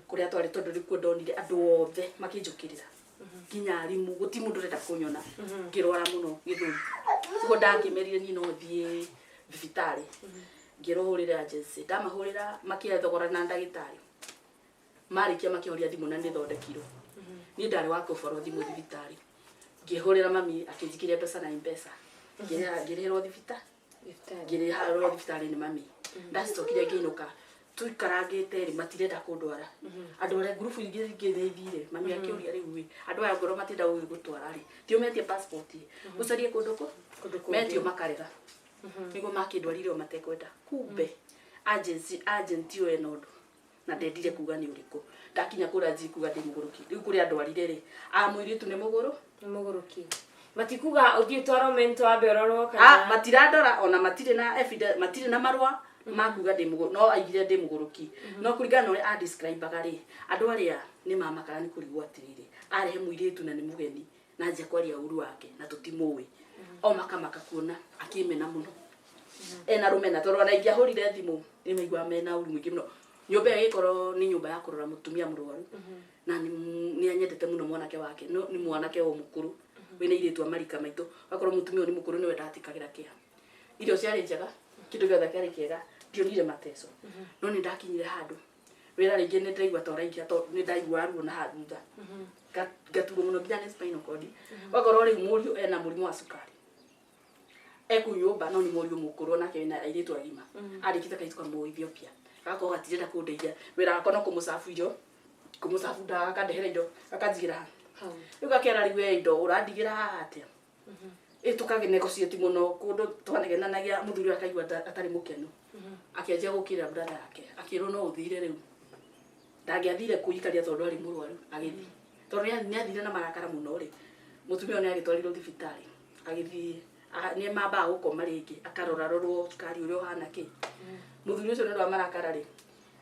S2: kũrĩa twarĩ, tondũ nĩkuo ndonire andũ othe makĩnjũkĩrĩra nginya arimũ, gũti mũndũ ũrenda kũnyona ngĩrwara mũno gĩthũri. Ũguo ndangĩmerire niĩ no thiĩ thibitarĩ, ngĩrwo hũrĩre agency, ndamahũrĩra makĩthogora na ndagĩtarĩ, marĩkia makĩhoria thimũ na nĩ thondekirwo. Niĩ ndarĩ wa kũborwo thimũ thibitarĩ, ngĩhũrĩra mami akĩnjikĩria mbeca na M-Pesa, ngĩrĩhĩrwo thibitarĩ, ngĩrĩhĩrwo thibitarĩ nĩ mami. Ndacokire ngĩinũka, tuikarangĩte rĩ matirenda kũndwara andũ arĩa ngurubu ingĩ ingĩ nĩ ithire. Mami akĩũria rĩu ĩ andũ aya ngorwo matirenda gũgĩgũtwara rĩ ti ũmetie passport ĩ ũcarie kũndũ kũ
S1: Kũndũ kũngĩ.
S2: Metio makarega nĩguo makĩndwarire o matekwenda. Kumbe agency agent ũyũ ena ũndũ na ndendire kuga nĩ ũrĩkũ. Ndakinya kũrĩa nji kuga ndĩ mũgũrũki. Rĩu kũrĩa ndwarire rĩ a mũirĩtu nĩ mũgũrũ
S1: Nĩ mũgũrũki. Matikuga ũthiĩ ũtwarwo mental wambe ũrorwo
S2: Ah,
S1: kana
S2: matirandora ona matirĩ na evidence, matirĩ na marũa makuga ndĩ mũgũrũ, no aigire ndĩ mũgũrũki. No kũringana na ũrĩa adescribaga rĩ, andũ arĩa nĩ mamakaga nĩ kũrigwo atĩrĩrĩ, arehe mũirĩtu na nĩ mũgeni na anjia kwaria ũru wake na tũtimũĩ. O makamaka kuona akĩmena mũno ena rũmena, tondũ ona ingĩahũrire thimũ nĩ maiguaga mena ũru mũingĩ mũno. Nyũmba ĩyo ĩgĩkorwo nĩ nyũmba ya kũrora mũtumia mũrwaru na nĩ anyendete mũno mwanake wake, no nĩ mwanake o mũkũrũ wĩna airĩtu a marika maitũ. Akorwo mũtumia ũyũ nĩ mũkũrũ nĩwe ndatikagĩra kĩeha. Irio ciarĩ njega, kĩndũ gĩothe kĩarĩ kĩega, ndionire mateco. No nĩ ndakinyire handũ wĩra rĩngĩ nĩ ndĩraigua ta ũraingĩra, tondũ nĩ ndaiguaga ruo na haha thutha, ngaturwo mũno nginya nĩ spinal cord. Wakorwo rĩu mũriũ ena mũrimũ wa cukari ekũu nyũmba, no nĩ mũriũ mũkũrũ onake wĩna airĩtu agima arĩkĩte kairĩtu kamũ Ethiopia, gakorwo gatirenda kũndeithia wĩra wakwa no kũmũcabu irio, kũmũcabu ndawa, akandehera indo akanjigĩra haha.
S1: Hau.
S2: Rĩu gakera rĩu we indo ũrandigĩra haha atĩa? Ĩ tũkagĩ negotiate mũno kũndũ twanegenanagia, mũthuri ũyũ akaigua atarĩ mũkenu, akĩanjia gũkĩrĩra brother yake, akĩrwo no ũthire. Rĩu ndangĩathire kũikaria tondũ arĩ mũrwaru, agĩthiĩ tondũ nĩ athire na marakara mũno rĩ. Mũtumia ũyũ nĩ agĩtwarirwo thibitarĩ, agĩthiĩ nĩ mambaga gũkoma rĩngĩ akarora rorwo cukari ũrĩa ũhana kĩ. Mũthuri ũcio nĩ ũndũ wa marakara rĩ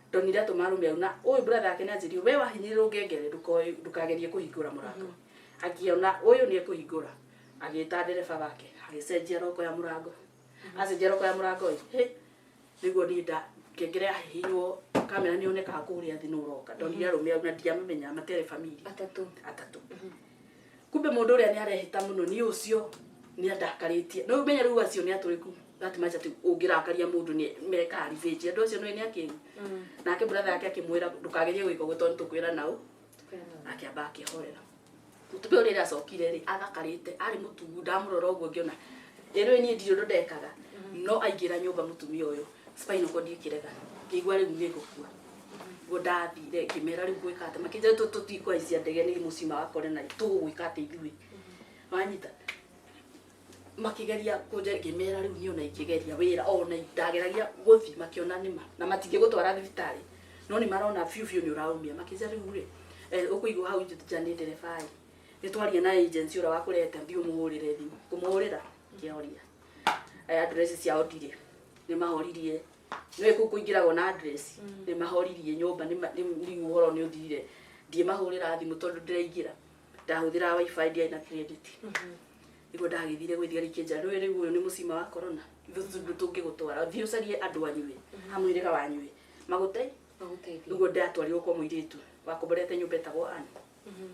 S2: ndonire atũma arũme au na ũyũ brother yake nĩ anjĩrire we wahinyĩrĩrwo ngengere ndũkagerie kũhingũra mũrango. Akĩona ũyũ nĩ ekũhingũra, agĩta ndereba wake agĩcenjia roko ya mũrango, acenjia roko ya mũrango ĩ hĩ nĩguo niĩ nda ngengere yahihinywo kamera nĩ yonekaga kũrĩa thĩ nĩ ũroka. Ndonire arũme au na ndiamamenya, matiarĩ family.
S1: Atatũ.
S2: Atatũ. Kumbe mũndũ ũrĩa nĩ arehĩta mũno nĩ ũcio nĩ andakarĩtie. No ũmenye rĩu acio nĩ atũrĩku that much atĩ ũngĩrakaria mũndũ nĩ mekaga revenge. Andũ acio nĩ akĩgu. Nake brother yake akĩmwĩra ndũkagerie gwĩka ũguo tondũ tũkwĩra nau. Akĩamba akĩhorera. Mũtumia ũrĩa acokire rĩ athakarĩte, arĩ mũtungu, ndamũrora ũguo ngĩona ĩrĩ niĩ ndirĩ ũndũ ndekaga. No aingĩra nyũmba mũtumia ũyũ spinal cord ĩkĩrega, ngĩigua rĩu nĩ ngũkua. Guo ndathire ngĩmera rĩu ngwĩka atĩa, makĩnjĩra tũtikũhaicia ndege nĩ mũcima wa korona, tũgũgwĩka atĩa ithuĩ wanyita. Makĩgeria kũnja, ngĩmera rĩu niĩ ona ingĩgeria wĩra ona ndageragia gũthiĩ, makĩona nĩma na matingĩgũtwara thibitarĩ no nĩ marona biũ biũ nĩ ũraumia. Makĩnjĩra rĩu rĩ ũkũigwo hau nja nĩ ndereba ĩ nĩ twaria na agency ũrĩa wakũrehete, thiĩ ũmũhũrĩre thimũ. Kũmũhũrĩra ngĩoria address ciao ndirĩ, nĩ mahoririe nĩwe kũu kũingĩragwo na address, nĩ mahoririe nyũmba nĩ ũhoro nĩ ũthirire. Ndiĩmahũrĩra thimũ tondũ ndĩraingĩra ndahũthĩra wifi, ndiarĩ na credit. Nĩguo ndagĩthire gwĩ thigari ikĩnjĩra rĩu rĩu ũyũ nĩ mũcima wa corona, ithuĩ tũngĩgũtwara thiĩ ũcarie andũ anyuĩ a mũhĩrĩga wanyuĩ magũte
S1: Magũteithie.
S2: Nĩguo ndatwarirwo kwa mũirĩtu wakomborete nyũmba ĩtagwo Ann.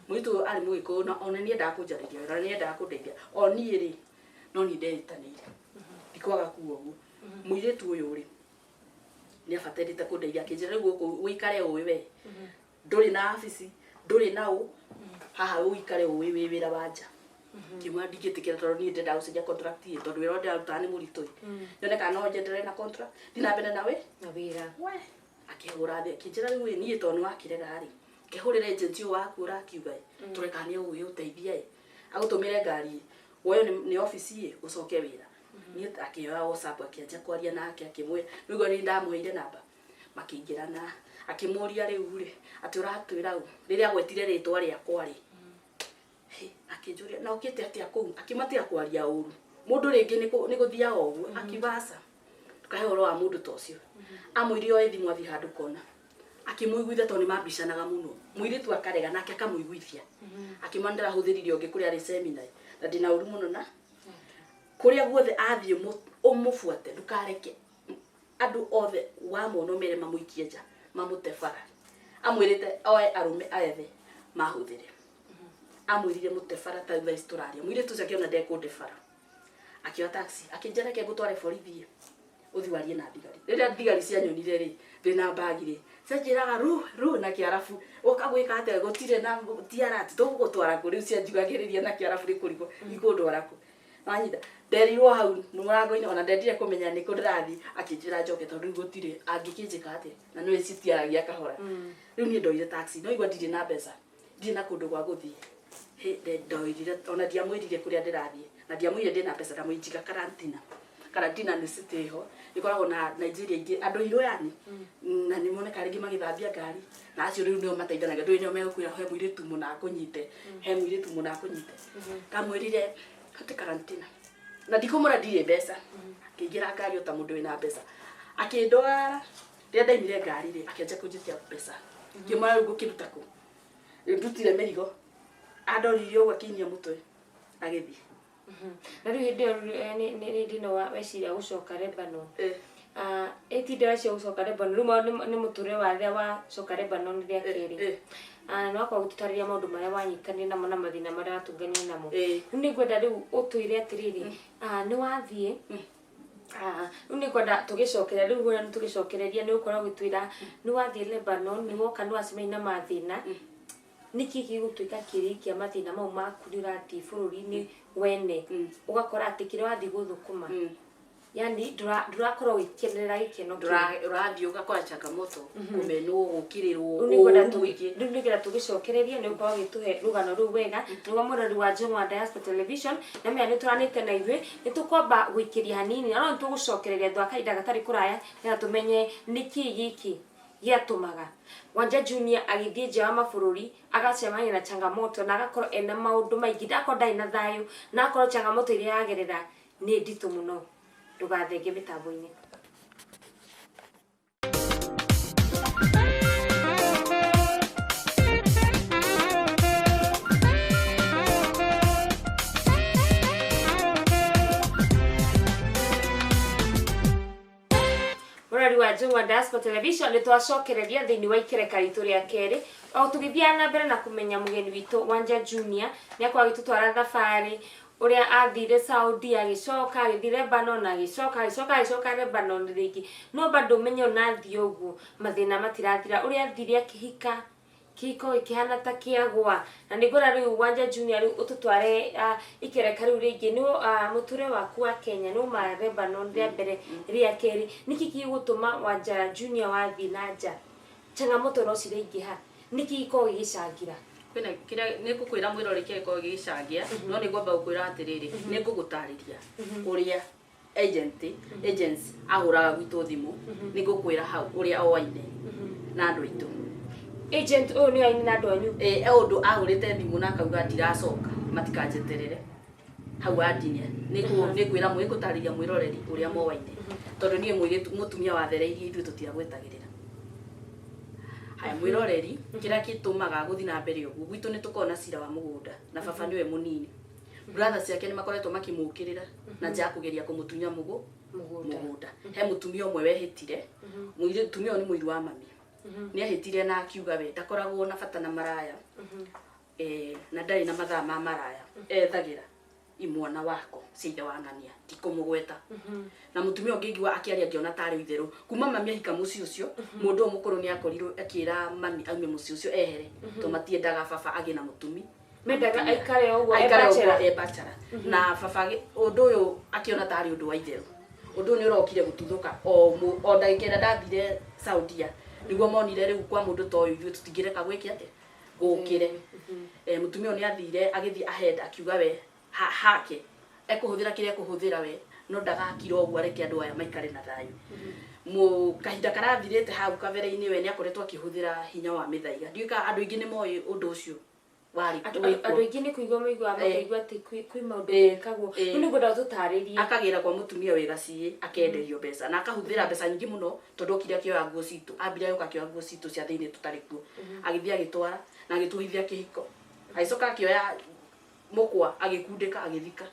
S2: Mũirĩtu ũyũ arĩ mũgĩkũyũ na ona nĩ endaga kũnjarĩria wega na nĩ endaga kũndeithia o niĩ rĩ, no niĩ ndeĩtanĩire ndikwaga kuga ũguo. Mũirĩtu ũyũ rĩ nĩ abatarĩte kũndeithia, akĩnjĩra rĩu gũkũ ũikare ũĩ we. Ndũrĩ na abici, ndũrĩ na ũ, haha ũikare ũĩ wĩ wĩra wa nja. Ngiuga ndingĩtĩkĩra tondũ niĩ ndenda gũcenjia contract ĩ, tondũ wĩra ũrĩa ndĩrarutaga nĩ mũritũ ĩ. Nyone kana no njenderee na contract, thiĩ na mbere na wĩ
S1: na wĩra.
S2: We akĩhũra thĩ akĩnjĩra rĩu ĩ, niĩ tondũ nĩwakĩrega rĩ, kĩhũrĩre agent ũyũ waku ũrakiuga ĩ, tũrore kana nĩegũgĩgũteithia ĩ, agũtũmĩre ngari ĩ, woywo nĩ obici ĩ, ũcoke wĩra. Niĩ akĩoya WhatsApp akĩanjia kwaria nake akĩmwĩra, nĩũigua nĩ ndamũheire namba, makĩingĩrana, akĩmũria rĩu rĩ, atĩ ũratwĩra ũ, rĩrĩa agwetire rĩtwa rĩakwa rĩ, akĩnjũria na ũkĩte atĩa kũu, akĩmatiga kwaria ũru, mũndũ rĩngĩ nĩ gũthiaga ũguo, akiuga aca, ndũkahe ũhoro wa mũndũ ta ũcio. Amwĩrire oe thimũ athiĩ handũ kona, akĩmũiguithia tondũ nĩ mambicanaga mũno, mũirĩtu akarega nake akamũiguithia, akĩmwĩra ndĩrahũthĩrire ũngĩ kũrĩa arĩ seminar na ndĩna ũru mũno na kũrĩa guothe athiĩ ũmũbuate, ndũkareke andũ othe wamona ũmere mamũikie nja, mamũte bara. Amwĩrĩte oe arũme ethe mahũthĩre. Amwĩrire mũte bara ta thaa ici tũraria, mũirĩtu ũcio akĩona ndekũnde bara, akĩoya taxi, akĩnjĩra reke ngũtware borithi ũthiĩ warie na thigari. Rĩrĩa thigari cianyonire rĩ, ndĩna mbagi rĩ, cianjĩraga ru ru na kĩarabu, ũka gwĩka atĩa, gũtirĩ na tiarati, tũgũgũtwara kũ, rĩu cianjugagĩrĩria na kĩarabu nĩ kũrigwo ikũndwara kũ. Wanyita, nderirwo hau mũrango-inĩ, ona ndendire kũmenya nĩkũ ndĩrathiĩ, akĩnjĩra njoke tondũ rĩu gũtirĩ, angĩkĩnjĩka atĩa, na nĩwe citiaragia kahora. Rĩu niĩ ndoire taxi, no igua ndirĩ na mbeca, ndirĩ na kũndũ gwa gũthiĩ. Ndoirire, ona ndiamwĩrire kũrĩa ndĩrathiĩ, na ndiamwĩrire ndĩna mbeca, ndamwĩnjiga Karantina. Karantina nĩ city ho, ĩkoragwo na Nigeria ingĩ, andũ airũ yani, na nĩ monekaga rĩngĩ magĩthambia ngari, na acio rĩu nĩo mateithanagia, ndũĩ nĩo megũkwĩra he mũirĩtu mũna akũnyite, he mũirĩtu mũna akũnyite. Ndamwĩrire atĩ Karantina, na ndikũmwĩra ndirĩ mbeca, akĩingĩra ngari o ta mũndũ wĩna mbeca, akĩndwara, rĩrĩa ndaimire ngari rĩ, akĩanjia kũnjĩtia mbeca, ngĩmwĩra rĩu ngũkĩruta kũ, rĩu ndutire mĩrigo, andoririe ũguo akĩinia mũtwe, agĩthiĩ.
S1: Na rĩu hĩndĩ ĩyo nĩ hĩndĩ ĩno weciria gũcoka Lebanon. Ĩtinda weciria gũcoka Lebanon, rĩu nĩ mũtũrĩre wa rĩrĩa wacoka Lebanon rĩa kerĩ. Nĩ wakorwo ũgĩtũtarĩria maũndũ marĩa wanyitanire namo na mathĩna marĩa watũnganire namo. Rĩu nĩ ngwenda rĩu ũtwĩre atĩrĩrĩ, nĩ wathiĩ, rĩu nĩ ngwenda tũgĩcokereria, rĩu ngwenda nĩ tũgĩcokereria, nĩ ũgũkorwo ũgĩtwĩra nĩ wathiĩ Lebanon, nĩ woka nĩ wacemania na mathĩna, nĩkĩ gĩgũtuĩka kĩrĩ kĩa mathĩna mau maku nĩ ũrathiĩ bũrũri-inĩ wene, ũgakora atĩ kĩrĩa wathiĩ gũthũkũma, yani ndũrakorwo ũgĩkenerera gĩkeno kĩu.
S2: Ũrathiĩ ũgakora changamoto, kũmenwo, gũkĩrĩrwo,
S1: Rĩu nĩngwenda
S2: ũũru mũingĩ.
S1: Rĩu nĩngwenda tũgĩcokererie, nĩ ũkorwo ũgĩtũhe rũgano rũu wega, nĩguo mũrori wa Njũng'wa Diaspora Television, na menya nĩ tũranĩte na ithuĩ, nĩ tũkwamba gũikĩria hanini, na no nĩtũgũcokereria thutha wa kahinda gatarĩ kũraya, nĩgetha tũmenye nĩkĩ gĩkĩ gĩatũmaga Wanja Junior agĩthiĩ nja wa mabũrũri, agacemania na changamoto, na agakorwo ena maũndũ maingĩ, ndakorwo ndarĩ na thayũ, na akorwo changamoto iria yagerera nĩ nditũ mũno. Ndũgathenge mĩtambo-inĩ. Mũrori wa Njũng'wa Diaspora Television, nĩ twacokereria thĩinĩ wa ikereka ritũ rĩa kerĩ, o tũgĩthiaga na mbere na kũmenya mũgeni witũ Wanja Junior, nĩ akorwo agĩtũtwara thabarĩ ũrĩa athire Saudi, agĩcoka agĩthiĩ Lebanon, agĩcoka agĩcoka agĩcoka Lebanon rĩngĩ, no bado ũmenye ona athiĩ ũguo mathĩna matirathira, ũrĩa athire akĩhika, kĩhiko gĩkĩhana ta kĩagwa, na nĩ ngwenda rĩu Wanja Junior rĩu ũtũtware ikereka rĩu rĩngĩ, nĩ mũtũrĩre waku wa Kenya, nĩ uma Lebanon rĩa mbere, rĩa kerĩ, nĩkĩ gĩgũtũma Wanja Junior wathiĩ na nja, changamoto no ciraingĩha, nĩkĩ gĩkoragwo gĩgĩcangĩra?
S2: Kwĩna kĩrĩa nĩ ngũkwĩra mwĩrore kĩrĩa gĩkoragwo gĩgĩcangĩa, no nĩ ngwamba gũkwĩra atĩrĩrĩ, nĩ ngũgũtarĩria ũrĩa agents ahũraga gwitũ thimũ, nĩ ngũkwĩra hau ũrĩa oaine na andũ aitũ.
S1: Agent ũyũ nĩ oaine na andũ anyu?
S2: Ĩ, e ũndũ ahũrĩte thimũ na akauga ndiracoka, matikanjeterere. Hau andinia. Nĩ ngwĩra nĩ ngũtarĩria mwĩroreri ũrĩa moaine. Tondũ niĩ mũirĩtu, mũtumia wathereirie ithuĩ tũtiagwetagĩrĩra. Haya, mwĩroreri, kĩrĩa gĩtũmaga gũthiĩ na mbere ũguo, gwitũ nĩ tũkoragwo na cira wa mũgũnda, na baba nĩwe mũnini. Brother ciake nĩ makoretwo makĩmũkĩrĩra na njĩra ya kũgeria kũmũtunya mũgũnda. He mũtumia ũmwe wehĩtire, mũtumia ũyũ nĩ mũiru wa mami. Nĩ ehĩtire na akiuga we ndakoragwo na bata na maraya, na ndarĩ na mathaa ma maraya, ethagĩra. Imwana wako cia ithe wa ng'ania ndikumugweta. Na mutumia ũngĩ ngigua akĩaria ngĩona tarĩ itherũ kuma mami ahika mũciĩ ũcio, mũndũ ũyũ mũkũrũ nĩ akorirwo akĩra mami aume mũciĩ ũcio ehere, to matiendaga baba agĩe na mũtumi.
S1: Mendaga aikare ũguo e
S2: aikare ũguo
S1: bachelor.
S2: E bachelor. Na baba ũndũ ũyũ akĩona tarĩ ũndũ wa itherũ, ũndũ ũyũ nĩ ũrokire gũtuthũka o ndagĩka ĩrĩa ndathire Saudia, nĩguo monire rĩu kwa mũndũ ta ũyũ ithuĩ tũtingĩreka gwĩke atĩa gũkĩre. Mũtumia ũyũ nĩ athire agĩthiĩ ahead akiuga we hake ekũhũthĩra kĩrĩa ekũhũthĩra we, no ndagakira ũguo, areke andũ aya maikare na thayũ. Mu kahinda karathirĩte hau kabere-inĩ, we nĩ akoretwo akĩhũthĩra hinya wa mĩthaiga. Ndiũĩ kana andũ aingĩ nĩ moĩ ũndũ ũcio warĩ
S1: Andũ
S2: wĩkwo.
S1: Andũ aingĩ nĩ kũigua maiguaga, makaigua atĩ kwĩ maũndũ mekagwo. Rĩu nĩngwenda ũtũtarĩrie.
S2: Akagĩra kwa mũtumia wĩ gaciĩ, akenderio mbeca na akahũthĩra mbeca nyingĩ mũno, tondũ okire akĩoya nguo citũ, ambire agĩũka akĩoya nguo citũ cia thĩinĩ tũtarĩ kuo, agĩthiĩ agĩtwara na agĩtuohithia kĩhiko, agĩcoka akĩoya mũkwa agĩkundĩka agĩthika,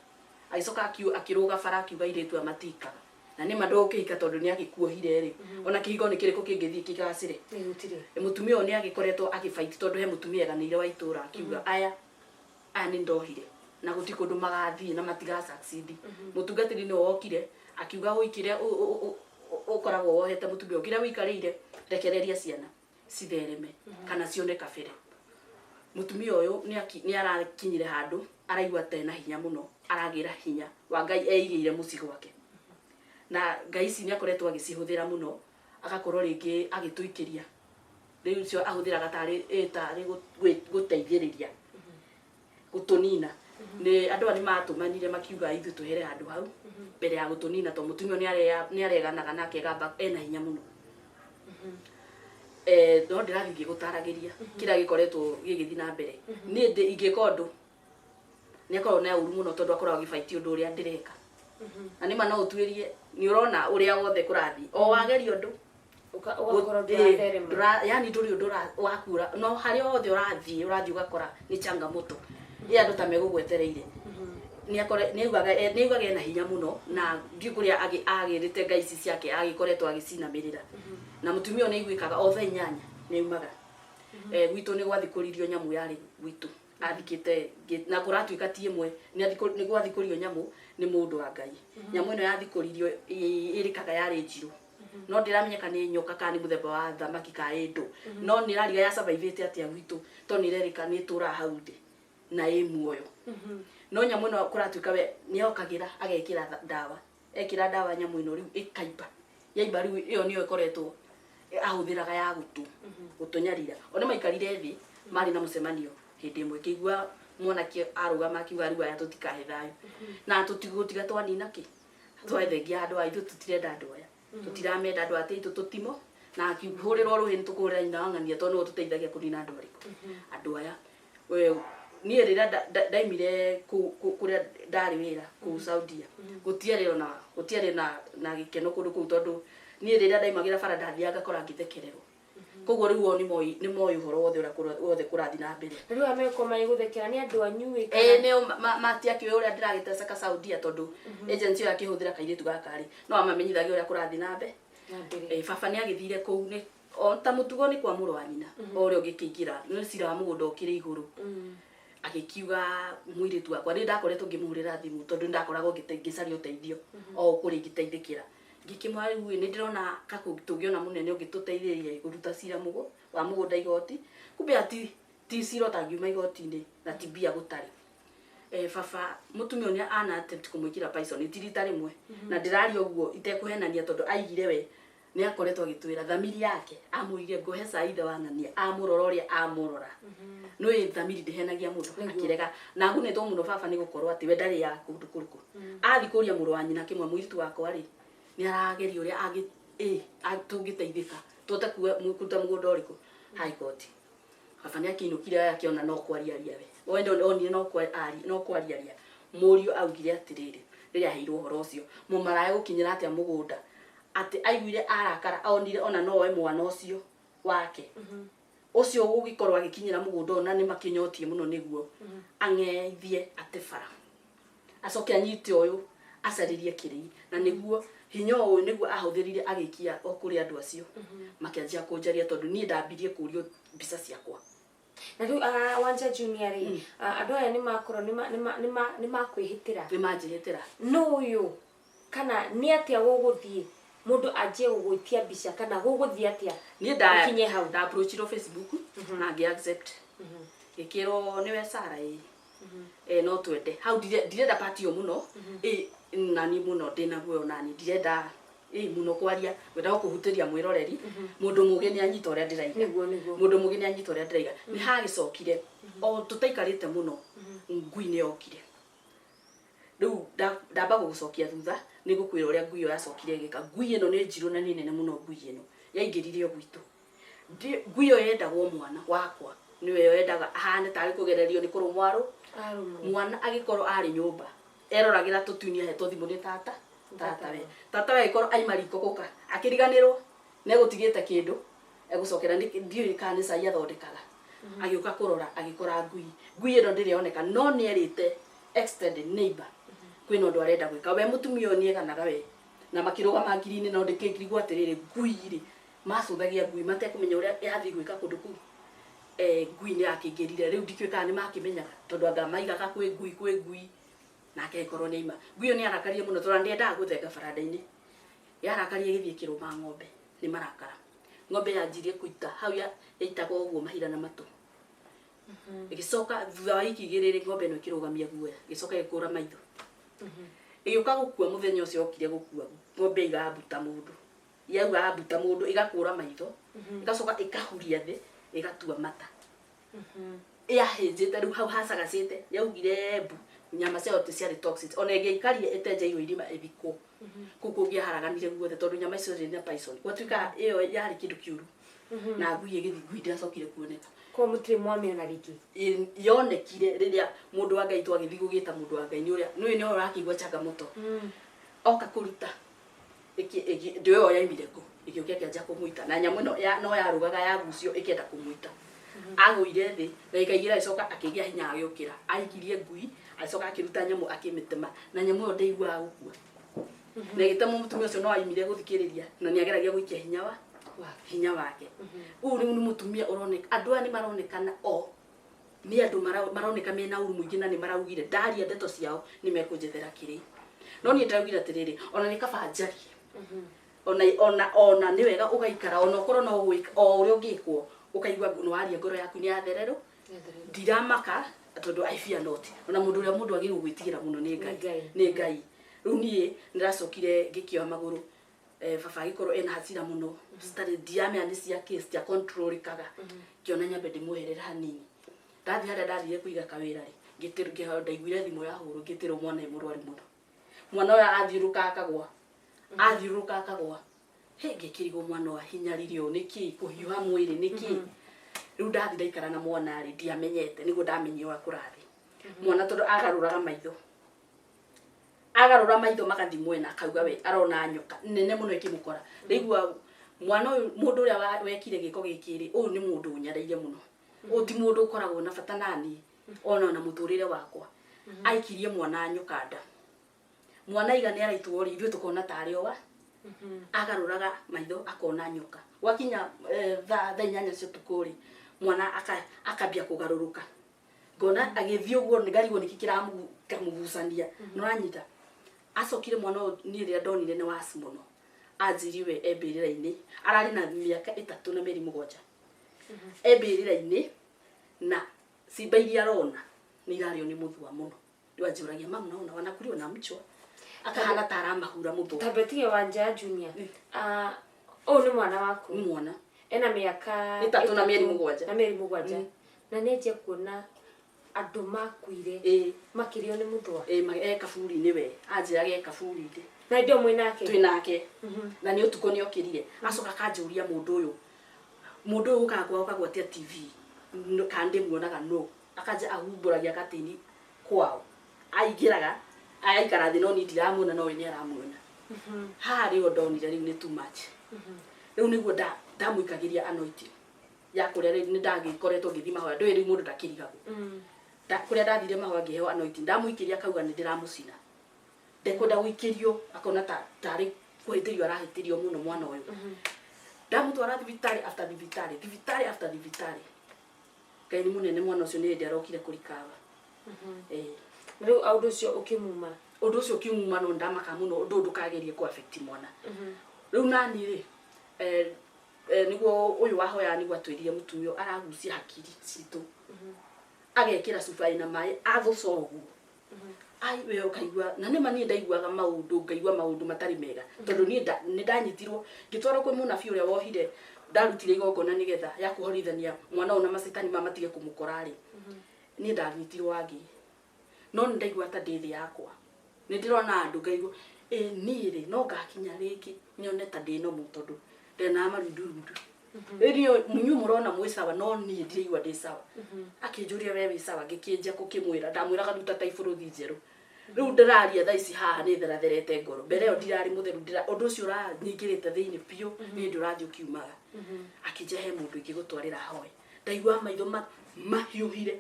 S2: agĩcoka akĩrũga bara akiuga airĩtu aya matikaga na nĩ ma ndũgũkĩhika tondũ nĩ agĩkuohire rĩ, ona kĩhiko nĩ kĩrĩkũ kĩngĩthiĩ kĩgacĩre?
S1: Nĩ gũtirĩ.
S2: Mũtumia ũyũ nĩ agĩkoretwo agĩbaiti, tondũ he mũtumia eganĩire wa itũra akiuga aya nĩ ndohire na gũtirĩ kũndũ magathiĩ na matiga succeed. Mũtungatĩri nĩwe wokire akiuga ũikire ũkoragwo wohete mũtumia ũyũ kĩrĩa ũikarĩire, rekereria ciana cithereme kana cione kabere. Mũtumia ũyũ nĩ arakinyire handũ araigua ta ena hinya mũno, aragĩra hinya wa Ngai eigĩire mũciĩ gwake, na Ngai ici nĩ akoretwo agĩcihũthĩra mũno, agakorwo rĩngĩ agĩtũikĩria rĩu ũcio ahũthĩraga tarĩ gũteithĩrĩria gũtũnina. Nĩ andũ aya nĩ matũmanire makiuga ithuĩ tũhere handũ hau mbere ya gũtũnina, tondũ mũtumia ũyũ nĩ areganaga nake gamba ena hinya mũno. No ndĩrathiĩ ngĩgũtaragĩria kĩrĩa gĩkoretwo gĩgĩthiĩ na mbere. Niĩ ingĩka ũndũ nĩ akoragwo na ũru mũno, tondũ akoragwo agĩbaiti ũndũ ũrĩa ndĩreka, na nĩma no ũtuĩrie nĩ ũrona ũrĩa wothe kũrathiĩ o wageria ũndũ
S1: Ũgakorwo ndũratherema.
S2: Yani ndũrĩ ũndũ wakura, no harĩa hothe ũrathiĩ ũgakora nĩ changamoto ĩ andũ ta megũgwetereire. Nĩ augaga ena hinya mũno na ndiũ kũrĩa agĩrĩte ngai ici ciake agĩkoretwo agĩcinamĩrĩra. Na mũtumia ũyũ nĩ aiguĩkaga o thaa 8 nĩ aumaga. Gwitũ nĩ gwathikũririo nyamũ yarĩ gwitũ athikĩte na kũratuĩka ti ĩmwe, nĩ gwathikũrio nyamũ nĩ mũndũ wa Ngai. Nyamũ ĩno yathikũririo ĩrĩkaga yarĩ njirũ, no ndĩramenyeka nĩ nyoka kana nĩ mũthemba wa thamaki kana ĩ ndũ, no nĩ ĩrariga ya survive atĩa gwitũ, tondũ nĩ ĩrerĩka nĩ ĩtũraga hau thĩ na ĩ muoyo. No nyamũ ĩno kũratuĩka we nĩ okagĩra agekĩra ndawa, ekĩra ndawa nyamũ ĩno rĩu ĩkaimba, yaimba rĩu ĩyo nĩyo ĩkoretwo ahũthĩraga ya gũtũnyarira. Ona maikarire thĩ marĩ na mũcemanio hĩndĩ ĩmwe, kĩigua mwanake arũgama akiuga rĩu aya tũtikahe thayũ na tũtigũtiga twanina kĩ twethengia andũ aya, ithuĩ tũtirenda andũ aya, tũtiramenda andũ aya itũ tũtimo, na akĩhũrĩrwo rũhĩ nĩ tũkũhũrĩra nyina wa ng'ania tondũ nĩwe ũtũteithagia kũnina andũ arĩkũ andũ aya. Niĩ rĩrĩa ndaimire kũrĩa ndarĩ wĩra kũu Saudia, gũtiarĩ ona gũtiarĩ na gĩkeno kũndũ kũu, tondũ niĩ rĩrĩa ndaimagĩra bara ndathiaga ngakora ngĩthekererwo. Koguo rĩu o nĩ moĩ ũhoro wothe ũrĩa wothe kũrathiĩ na mbere.
S1: Rĩu aya megũkorwo magĩgũthekera nĩ andũ anyu ĩ?
S2: Ĩĩ, nĩo matiakĩũĩ ũrĩa ndĩragĩteceka Saudia, tondũ agency ĩyo akĩhũthĩra kairĩtu gaka rĩ, no amamenyithagia ũrĩa kũrathiĩ na mbere.
S1: Na mbere.
S2: Baba nĩ agĩthire kũu nĩ o ta mũtugo nĩ kwa mũrũ wa nyina o ũrĩa ũngĩkĩingĩra nĩ cira wa mũgũnda ũkĩrĩ igũrũ. Agĩkiuga mũirĩtu wakwa nĩ ndakoretwo ngĩmũhũrĩra thimũ, tondũ nĩ ndakoragwo ngĩcaria ũteithio o kũrĩa ingĩteithĩkĩra. Ngĩkĩmwĩra rĩu ĩ, nĩ ndĩrona tũngĩona mũnene ũngĩtũteithĩrĩria kũruta cira wa mũgũnda igoti, kumbe ati ti cira ũtangiuma igoti-inĩ na ti mbia gũtarĩ. Baba mũtumia ũyũ nĩ ana attempt kũmwĩkĩra poison ti rita rĩmwe, na ndĩraria ũguo itekũhenania, tondũ aigire we nĩ akoretwo agĩtwĩra thamiri yake amũrire ngũhe cai ithe wa ng'ania amũrora ũrĩa amũrora nĩ thamiri ndĩhenagia mũndũ. Akĩrega na agunĩtwo mũno baba nĩ gũkorwo atĩ we ndarĩaga kũndũ kũrĩkũ athiĩ kũria mũrũ wa nyina kĩmwe mũirĩtu wakwa rĩ nĩ arageria ũrĩa tũngĩteithĩka tũhote kũruta mũgũnda ũrĩkũ high court. Baba nĩ akĩinũkire akĩona no kwariaria we wende onire no kwariaria. Mũriũ augire atĩrĩrĩ rĩrĩa aheirwo ũhoro ũcio mũmaraya gũkinyĩra atĩa mũgũnda atĩ aiguire arakara onire ona no oe mwana ũcio wake ũcio ũgĩkorwo agĩkinyĩra mũgũnda ũyũ na nĩ makĩnyotie mũno nĩguo ang'ethie ate bara acoke anyite ũyũ acarĩrie kĩrĩi na nĩguo hinya ũyũ nĩguo ahũthĩrire agĩikia o kũrĩ andũ acio makĩanjia kũnjaria, tondũ niĩ ndambirie kũrio mbica ciakwa.
S1: Na rĩu Wanja Junior rĩ, andũ aya nĩ makorwo nĩ makwĩhĩtĩra.
S2: Nĩ manjĩhĩtĩra.
S1: No ũyũ kana nĩ atĩa gũgũthiĩ mũndũ anjie gũgwĩtia mbica kana gũgũthiĩ atĩa
S2: Niĩ nda
S1: ũkinye hau?
S2: Nda approachirwo Facebook na ngĩ accept, ngĩkĩrwo nĩwe Sara, ĩ no twende hau. Ndirenda part ĩyo mũno, ĩ nani mũno ndĩna guoyo, nani ndirenda ĩ mũno kwaria, ngwenda kũhutĩria mwĩroreri. Mũndũ mũgĩ nĩ anyita ũrĩa ndĩraiga.
S1: Nĩguo, nĩguo.
S2: Mũndũ mũgĩ nĩ anyita ũrĩa ndĩraiga. Nĩ hagĩcokire o tũtaikarĩte mũno, ngui nĩ yokire. Rĩu ndamba gũgũcokia thutha, nĩ ngũkwĩra ũrĩa ngui ĩyo yacokire ĩgĩka. Ngui ĩno nĩ njirũ na nĩ nene mũno. Ngui ĩno yaingĩrire o gwitũ. Ngui ĩyo yendagwo mwana wakwa nĩwe yendaga ahane tarĩ kũgererio nĩ kũrũmwo arũ.
S1: Arũmwo.
S2: Mwana agĩkorwo arĩ nyũmba eroragĩra tũtuni ahetwo thimũ nĩ tata, tata we agĩkorwo aima riko gũka akĩriganĩrwo nĩ egũtigĩte kĩndũ egũcokera, ndiũĩ kana nĩ cai athondekaga, agĩũka kũrora agĩkora ngui. Ngui ĩno ndĩrĩ yoneka, no nĩ erĩte extended neighbor kwĩna ũndũ arenda gwĩka. We mũtumia ũyũ nĩeganaga we na makĩrũgama ngiri-inĩ, no ndĩkĩngirigwo atĩrĩrĩ, ngui rĩ macũthagia ngui matekũmenya ũrĩa yathiĩ gwĩka kũndũ kũu. Ngui nĩ yakĩingĩrire. Rĩu ndikĩũĩ kana nĩ makĩmenyaga, tondũ anga maigaga kwĩ ngui, kwĩ ngui nake agĩkorwo nĩ aima. Ngui ĩyo nĩ yarakarie mũno, tondũ ndĩendaga gũthenga baranda-inĩ. Yarakarie ĩgĩthiĩ ĩkĩrũma ng'ombe nĩ marakara. Ng'ombe yanjirie kũita hau, yaitaga ũguo mahira na matũ. Ĩgĩcoka thutha wa wiki 2 rĩ, ng'ombe ĩno ĩkĩrũgamia guoya, ĩgĩcoka ĩgĩkũra maitho, ĩgĩũka gũkua. Mũthenya ũcio okire gũkua, ng'ombe igambuta mũndũ, yauga ambuta mũndũ, ĩgakũra maitho, ĩgacoka ĩkahuria thĩ, ĩgatua mata. Yahĩnjĩte rĩu hau hacagacĩte, yaugire mbu. Nyama ciayo ti ciarĩ toxic, ona ĩngĩaikarire ĩtenjeirwo irima ĩthikwo kũu kũngĩaharaganire guothe, tondũ nyama icio ciarĩ na poison. Gwatuĩka ĩyo yarĩ kĩndũ kĩũru na ngui ĩgĩthiĩ. Ngui ndĩacokire kuoneka.
S1: Koguo mũtirĩ mwamĩona rĩngĩ?
S2: Yonekire rĩrĩa mũndũ wa Ngai twagĩthiĩ gũgĩta mũndũ wa Ngai, nĩ ũrĩa nĩũĩ nĩwe ũrakĩigua changamoto oka kũruta ndĩo ĩyo yaimire kũ, ĩgĩũka ĩkĩanjia kũmũita na nyamũ ĩno no yarũgaga yagucio ĩkĩenda kũmũita. Agũire thĩ ndagĩka 2, agĩcoka akĩgĩa hinya, agĩũkĩra, aikirie ngui, agĩcoka akĩruta nyamũ akĩmĩtema, na nyamũ ĩyo ndĩiguaga gũkua na ĩgĩtema mũtumia ũcio. No aimire gũthikĩrĩria na nĩ ageragia gũikia hinya wa hinya wake. Ũyũ rĩu nĩ mũtumia ũroneka, andũ aya nĩ maronekana o nĩ andũ maroneka mena ũru mũingĩ, na nĩ maraugire ndaria ndeto ciao nĩ mekũnjethera kĩrĩ. No niĩ ndĩraugire atĩrĩrĩ, ona nĩ kaba njarie, ona nĩ wega ũgaikara, ona ũkorwo no gwĩka o ũrĩa ũngĩkwo, ũkaigua nĩ waria, ngoro yaku nĩ yathererwo. Ndiramaka tondũ I fear not. Ona mũndũ ũrĩa mũndũ agĩrĩirwo gwĩtigĩra mũno nĩ Ngai.
S1: Nĩ Ngai.
S2: Nĩ Ngai. Rĩu niĩ nĩndacokire ngĩkĩoya magũrũ. Baba agĩkorwo ena hasira mũno citarĩ, ndiramenya nĩ cia kĩ, citia controlĩkaga. Ngĩona nyambe ndĩmweherere hanini. Ndathiĩ harĩa ndathire kũiga kawĩra rĩ, ngĩtĩrwo, ndaiguire thimũ yahũrwo, ngĩtĩrwo mwana e mũrwaru mũno. Mwana ũyũ athiũrũrũka akagwa, athiũrũrũka akagwa. He ngĩkĩrigwo mwana ũyũ ahinyarire ũũ nĩkĩ, kũhiũha mwĩrĩ nĩkĩ. Rĩu ndathi ndaikara na mwana rĩ, ndiamenyete, nĩguo ndamenyire ũrĩa kũrathiĩ. Mwana tondũ agarũraga maitho, agarũra maitho magathi mwena, akauga we arona nyoka nene mũno ĩkĩmũkora. Ndaigua mwana ũyũ, mũndũ ũrĩa wekire gĩko gĩkĩ rĩ, ũyũ nĩ mũndũ ũnyareire mũno, ũyũ ti mũndũ ũkoragwo na bata nani ona na mũtũrĩre wakwa. Aikirie mwana nyoka nda. Mwana aiga nĩ araitwo rĩ, ithuĩ tũkona tarĩ o wa agarũraga maitho akona nyoka. Gwakinya thaa 8 cia ũtukũ rĩ, mwana akambia kũgarũrũka, ngona agĩthiĩ ũguo, ngarigwo nĩkĩ kĩramũgucania. Nĩũranyita? Acokire mwana ũyũ, niĩ rĩrĩa ndonire nĩ waci mũno, anjĩrire e mbĩrĩra-inĩ. Ararĩ na mĩaka 3 na mĩeri 7 e mbĩrĩra-inĩ, na cimba iria arona nĩ irarĩo nĩ mũthua mũno. Rĩu anjũragia, "Mamu, naona wanakuliwa na mchwa?" Akahana ta aramahura mũthua.
S1: Tambe Wanja Junior. Ũyũ nĩ mwana waku?
S2: Nĩ mwana.
S1: Ena mĩaka
S2: 3 na mĩeri 7.
S1: Na mĩeri 7, na nĩ anjia kuona andũ makuire makĩrio nĩ mũthũa.
S2: Ĩ e kaburi-inĩ, we anjĩraga e kaburi-inĩ.
S1: Na ndio mwĩ nake?
S2: Twĩ nake, na nĩ ũtukũ nĩ okĩrire, acoka akanjũria, mũndũ ũyũ ũkaga kwao kagwatia TV kana ndĩmuonaga no akanja ahumbũragia gatĩni kwao, aingĩraga agaikara thĩ, no niĩ ndiramuona, no we nĩ aramuona. Haha rĩo ndonire rĩu nĩ too much. Rĩu nĩguo ndamũikagĩria anointing ya kũrĩa. Rĩu nĩ ndagĩkoretwo ngĩthiĩ mahoya, ndũĩ rĩu mũndũ ndakĩrigagwo. Kũrĩa ndathire mahoya ngĩheo anointing, ndamũikĩria akauga nĩ ndĩramũcina, ndekwenda gũikĩrio, akona ta tarĩ kũhĩtĩrio arahĩtĩrio mũno mwana ũyũ. Ndamũtwara thibitarĩ after thibitarĩ, thibitarĩ after thibitarĩ. Ngai nĩ mũnene, mwana ũcio nĩ hĩndĩ arokire kũrikawa.
S1: Na rĩu ũndũ ũcio ũkĩmuma?
S2: Ũndũ ũcio ũkĩmuma, no ndamaka mũno ũndũ ũyũ ndũkagerie kũ affect mwana. Rĩu nani rĩ, nĩguo ũyũ wahoyaga nĩguo atwĩrire mũtumia ũyũ aragucia hakiri citũ, agekĩra cuba ĩna maĩ athũca ũguo. Ai, we ũkaigua na nĩma niĩ ndaiguaga maũndũ, ngaigua maũndũ matarĩ mega, tondũ niĩ nĩ ndanyitirwo ngĩtwarwo kwĩ mũnabii ũrĩa wohire ndarutire igongona nĩgetha ya kũhorithania mwana ũyũ na macetani ma matige kũmũkora rĩ. Niĩ ndanyitirwo wangĩ, no nĩ ndaigua ta ndĩ thĩ yakwa, nĩ ndĩrona andũ ngaigua ĩ niĩ rĩ no ngakinya rĩngĩ nyone ta ndĩ normal, tondũ ndena marundurundu. Rĩu inyuĩ mũrona mwĩ sawa, no niĩ ndiraigua ndĩ sawa. Akĩnjũria, "We wĩ sawa?" Ngĩkĩnjia gũkĩmwĩra, ndamwĩraga ruta ta ibũrũthi njerũ. Rĩu ndĩraria thaa ici haha nĩ theratherete ngoro, mbere ĩyo ndirarĩ mũtheru, ũndũ ũcio ũranyingĩrĩte thĩinĩ biũ, nĩ hĩndĩ ũrathiĩ ũkiumaga. Akĩnjia he mũndũ ingĩgũtwarĩra hoe. Ndaigua maitho mahiũhire.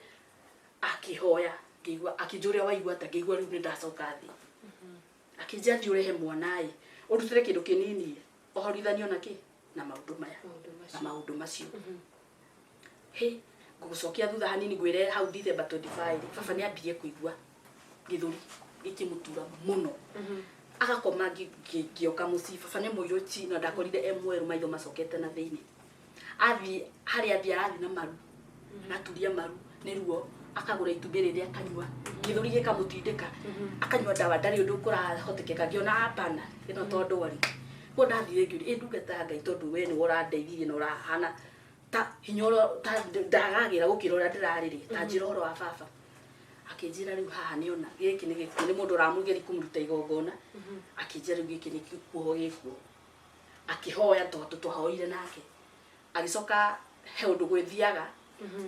S2: Akĩhoya, ngĩigua, akĩnjũria, "Waigua atĩa?" Ngĩigua rĩu nĩ ndacoka thĩ. Akĩnjia, "Thiĩ ũrehe mwana ĩ, ũrutĩre kĩndũ kĩnini ũhorithanio na kĩ na maũndũ maya."
S1: Maũndũ
S2: Na
S1: macio.
S2: Maũndũ macio. Hĩ, ngũgũcokia thutha hanini, ngwĩre hau December 25 baba nĩ ambirie kũigua gĩthũri gĩkĩmũtura mũno, agakoma. Ngĩoka mũciĩ, baba nĩ mũirũ chi na ndakorire e mwerũ, maitho macokete na thĩinĩ. Athiĩ harĩa athiĩ, arathiĩ na maru, agaturia maru nĩ ruo, akagũra itumbĩ rĩrĩa akanyua, gĩthũri gĩkamũtindĩka, akanyua ndawa, ndarĩ ũndũ kũrahotekeka. Ngĩona hapana, ĩno to ndwari. Kuo ndathire ngĩũria, "Ĩ ndungata ya Ngai, tondũ we nĩwe ũrandeithirie na ũrahana ta hinya ũrĩa ta ndagagĩra gũkĩra ũrĩa ndĩrarĩ rĩ, ta njĩra ũhoro wa baba." Akĩnjĩra rĩu haha nĩona gĩkĩ nĩ gĩkuũ, nĩ mũndũ ũramũgeria kũmũruta igongona. Akĩnjĩra rĩu gĩkĩ nĩ kuoho gĩkuo. Akĩhoya, tondũ twahoire nake, agĩcoka he ũndũ gwĩthiaga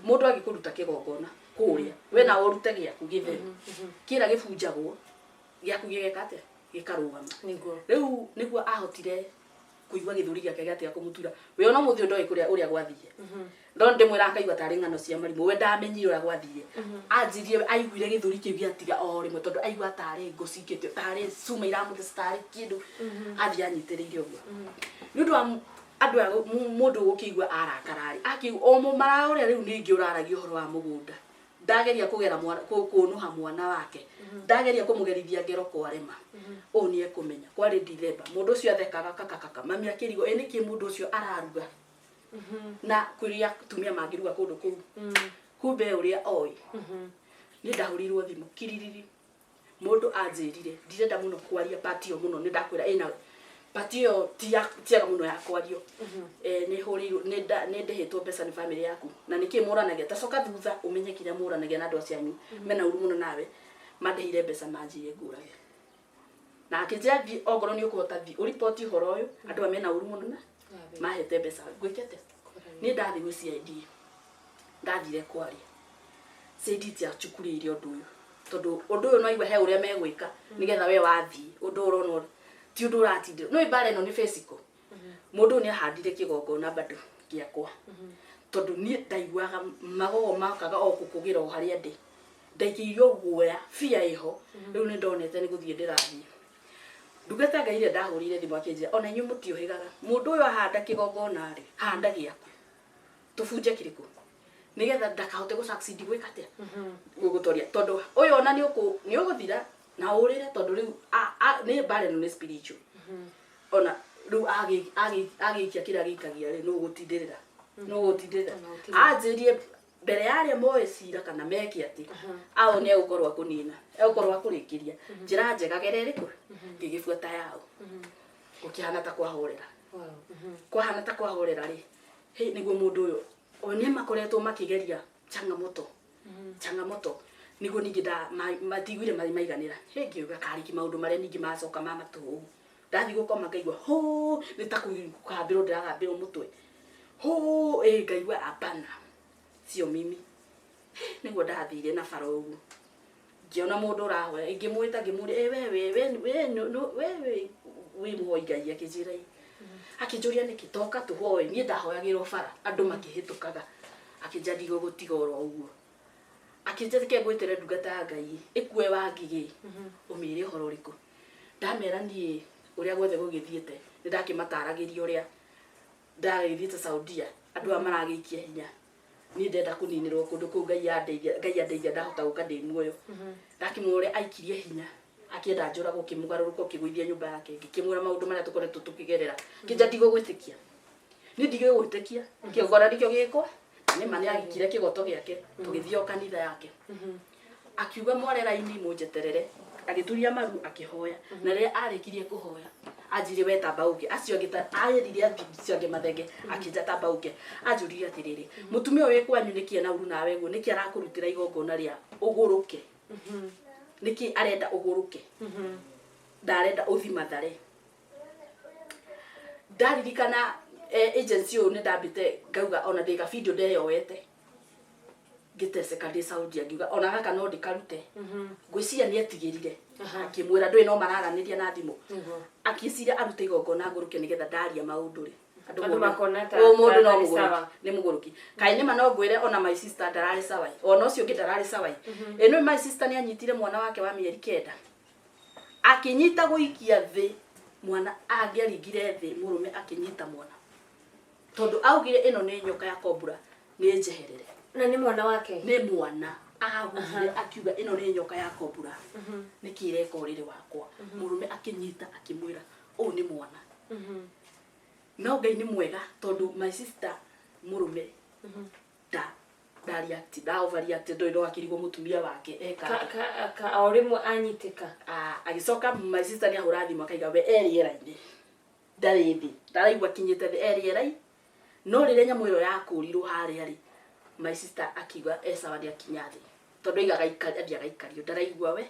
S2: mũndũ agĩkũruta kĩgongona kũrĩa, we nawe ũrute gĩaku gĩtheru, kĩra gĩbunjagwo, gĩaku gĩgeka atĩa? Gĩkarũgama. Rĩu nĩguo ahotire kũigua gĩthũri gĩake gĩatiga kũmũtura. We ona mũthĩ ũyũ ndoĩ kũrĩa ũrĩa gwathire, no ndĩmwĩra akaigua tarĩ ng'ano cia marimũ. We ndamenyire ũrĩa gwathire, anjirie aiguire gĩthũri kĩu gĩatiga o rĩmwe, tondũ aigua tarĩ ngũ cikĩtio, tarĩ cuma iramũtheca, tarĩ kĩndũ athiĩ anyitĩrĩire ũguo. Nĩ ũndũ wa andũ aya, mũndũ gũkĩigua arakara rĩ, akĩigua o mũmara ũrĩa rĩu ningĩ ũraragia ũhoro wa mũgũnda, ndageria kũgera mwana kũnũha mwana wake, ndageria kũmũgerithia ngero kwarema. Ũũ nĩ ekũmenya kwarĩ Dithemba, mũndũ ũcio athekaga kakakaka, mami akĩrigwo ĩ nĩkĩ mũndũ ũcio araruga na kũrĩa atumia mangĩruga kũndũ kũu. Kumbe ũrĩa oĩ niĩ ndahũrirwo thimũ kiririri, mũndũ anjĩrire ndirenda mũno kwaria part ĩyo mũno, nĩ ndakwĩra ĩna part ĩyo tiega mũno ya kwario. Nĩ hũrĩirwo, nĩ ndĩhĩtwo mbeca nĩ family yaku, na nĩkĩ mũranagia, ta coka thutha ũmenye kĩrĩa mũranagia na andũ acio anyu mena ũru mũno nawe. Mandĩhire mbeca, manjĩire ngũrage, na akĩnjĩra thiĩ, ongorwo nĩ ũkũhota thiĩ ũriboti ũhoro ũyũ, andũ aya mena ũru mũno na mahete mbeca ngwĩke atĩa. Niĩ ndathiĩ gwĩ CID, ndathire kwaria, CID tiachukurĩire ũndũ ũyũ, tondũ ũndũ ũyũ no igua he ũrĩa megwĩka nĩgetha we wathiĩ ũndũ ũrona ti ũndũ ũratindĩra no mbara ĩno nĩ physical. Mũndũ ũyũ nĩ ahandire kĩgongona bado gĩakwa, tondũ niĩ ndaiguaga magogo makaga o gũkũgĩra o harĩa ndĩ, ndaikĩirio guoya bia ĩho. Rĩu nĩ ndonete nĩ gũthiĩ ndĩrathiĩ. Ndungata Ngai ĩrĩa ndahũrĩire thimũ akĩnjĩra, "Ona inyuĩ mũtiũhĩgaga, mũndũ ũyũ ahanda kĩgongona rĩ, handa gĩaku tũbunje kĩrĩkũ nĩgetha ndakahote gũ succeed gwĩka atĩa, gũgũtoria, tondũ ũyũ ona nĩ ũgũthira na ũrĩre, tondũ rĩu nĩ mbara ĩno nĩ spiritual, ona rĩu agĩikia kĩrĩa agĩikagia rĩ, nũ ũgũtindĩrĩra, nũ ũgũtindĩrĩra?"
S1: Ona gũtirĩ.
S2: Anjĩrie mbere ya arĩa moĩ cira kana meke atĩ ao nĩ egũkorwo akũnina, egũkorwo akũrĩkĩria njĩra njega gera ĩrĩkũ. Ngĩgĩbuata yao, gũkĩhana ta kwahorera. Kwahana ta kwahorera rĩ, hĩ, nĩguo mũndũ ũyũ o nĩ makoretwo makĩgeria changamoto changamoto, nĩguo ningĩ matiguire maiganĩra. Hĩ, ngĩuga karĩki maũndũ marĩa ningĩ macoka ma matũũ. Ndathiĩ gũkoma ngaigua hũ nĩ ta kũgambĩrwo ndĩragambĩrwo mũtwe hũ ĩ, ngaigua hapana, sio mimi. Nĩguo ndathire na bara ũguo, ngĩona mũndũ ũrahoya, ngĩmwĩta, ngĩmũria, "Ĩ we we we we we we wĩ mũhoi Ngai?" Akĩnjĩra ĩ, akĩnjũria nĩkĩ toka tũhoe. Niĩ ndahoyagĩrwo bara andũ makĩhĩtũkaga. Akĩnjĩra ndigũgũtiga oro ũguo, akĩnjĩra reke ngwĩtĩre ndungata ya Ngai ĩkue wangigĩ ũmĩre ũhoro ũrĩkũ. Ndamera niĩ ũrĩa guothe gũgĩthiĩte, nĩ ndakĩmataragĩria ũrĩa ndagĩthiĩte Saudia, andũ aya maragĩikia hinya. Niĩ ndenda kũninĩrwo kũndũ kũu. Ngai andeithia, Ngai andeithia, ndahota gũka ndĩ muoyo. Ndakĩmwĩra ũrĩa aikirie hinya akĩenda njũragwo, kĩmũgarũrũka ũkĩgũithia nyũmba yake. Ngĩkĩmwĩra maũndũ marĩa tũkoretwo tũkĩgerera, kĩnja ndigũgwĩtĩkia, niĩ ndigũgwĩtĩkia, kĩgongona nĩkĩo gĩkwa. Na nĩma nĩ agĩkire kĩgoto gĩake, tũgĩthiĩ o kanitha yake. Akiuga mware raini mũnjeterere, agĩturia maru akĩhoya. Na rĩrĩa arĩkirie kũhoya, anjire we tamba ũke, acio angĩ ta erire acio angĩ mathenge, akĩnja tamba ũke. Anjũririe atĩrĩrĩ, mũtumia ũyũ wĩ kwanyu nĩkĩ ena ũru nawe guo? Nĩkĩ arakũrutĩra igongona rĩa ũgũrũke? Nĩkĩ arenda ũgũrũke? Ndarenda ũthi Mathare. Ndaririkana agency ũyũ nĩ ndambĩte ngauga ona ndĩ gabidio ndeyoete ngĩteceka ndĩ Saudia, ngiuga ona gaka no ndĩkarute. Ngwĩciria nĩ etigĩrire, akĩmwĩra ndũĩ no mararanĩria na thimũ. Akĩciria arute igongona ngũrũke, nĩgetha ndaria maũndũ rĩ,
S1: andũ makona
S2: ũyũ mũndũ no
S1: ta ndarĩ
S2: mũgũrũki.
S1: Sawa.
S2: Nĩ mũgũrũki. Kaĩ nĩma no ngwĩre ona my sister ndararĩ sawa, ona ũcio ũngĩ ndararĩ sawa. Ĩno my sister nĩ anyitire mwana wake wa mĩeri 9, akĩnyita gũikia thĩ mwana, angĩaringire thĩ mũrũme akĩnyita mwana, tondũ augire ĩno nĩ nyoka ya kombura, nĩ njeherere.
S1: Na nĩ mwana wake?
S2: Nĩ mwana. Agũthire akiuga ĩno nĩ nyoka ya kombura, nĩkĩ ĩreka ũrĩrĩ wakwa? Mũrũme akĩnyita akĩmwĩra ũũ nĩ mwana. No Ngai nĩ mwega, tondũ my sister mũrũme nda react, nda overreact. Ndũĩ no akĩrigwo mũtumia wake eka atĩa.
S1: Ka o rĩmwe anyitĩka.
S2: Ah, agĩcoka my sister nĩ ahũra thimũ akaiga we e rĩera-inĩ, ndarĩ thĩ, ndaraigua akinyĩte thĩ, e rĩera-inĩ. No rĩrĩa nyamũ ĩyo yakũrirwo harĩa rĩ, my sister akiuga e sawa, nĩ akinya thĩ, tondũ aigaga athiĩ agaikario, ndaraigua we.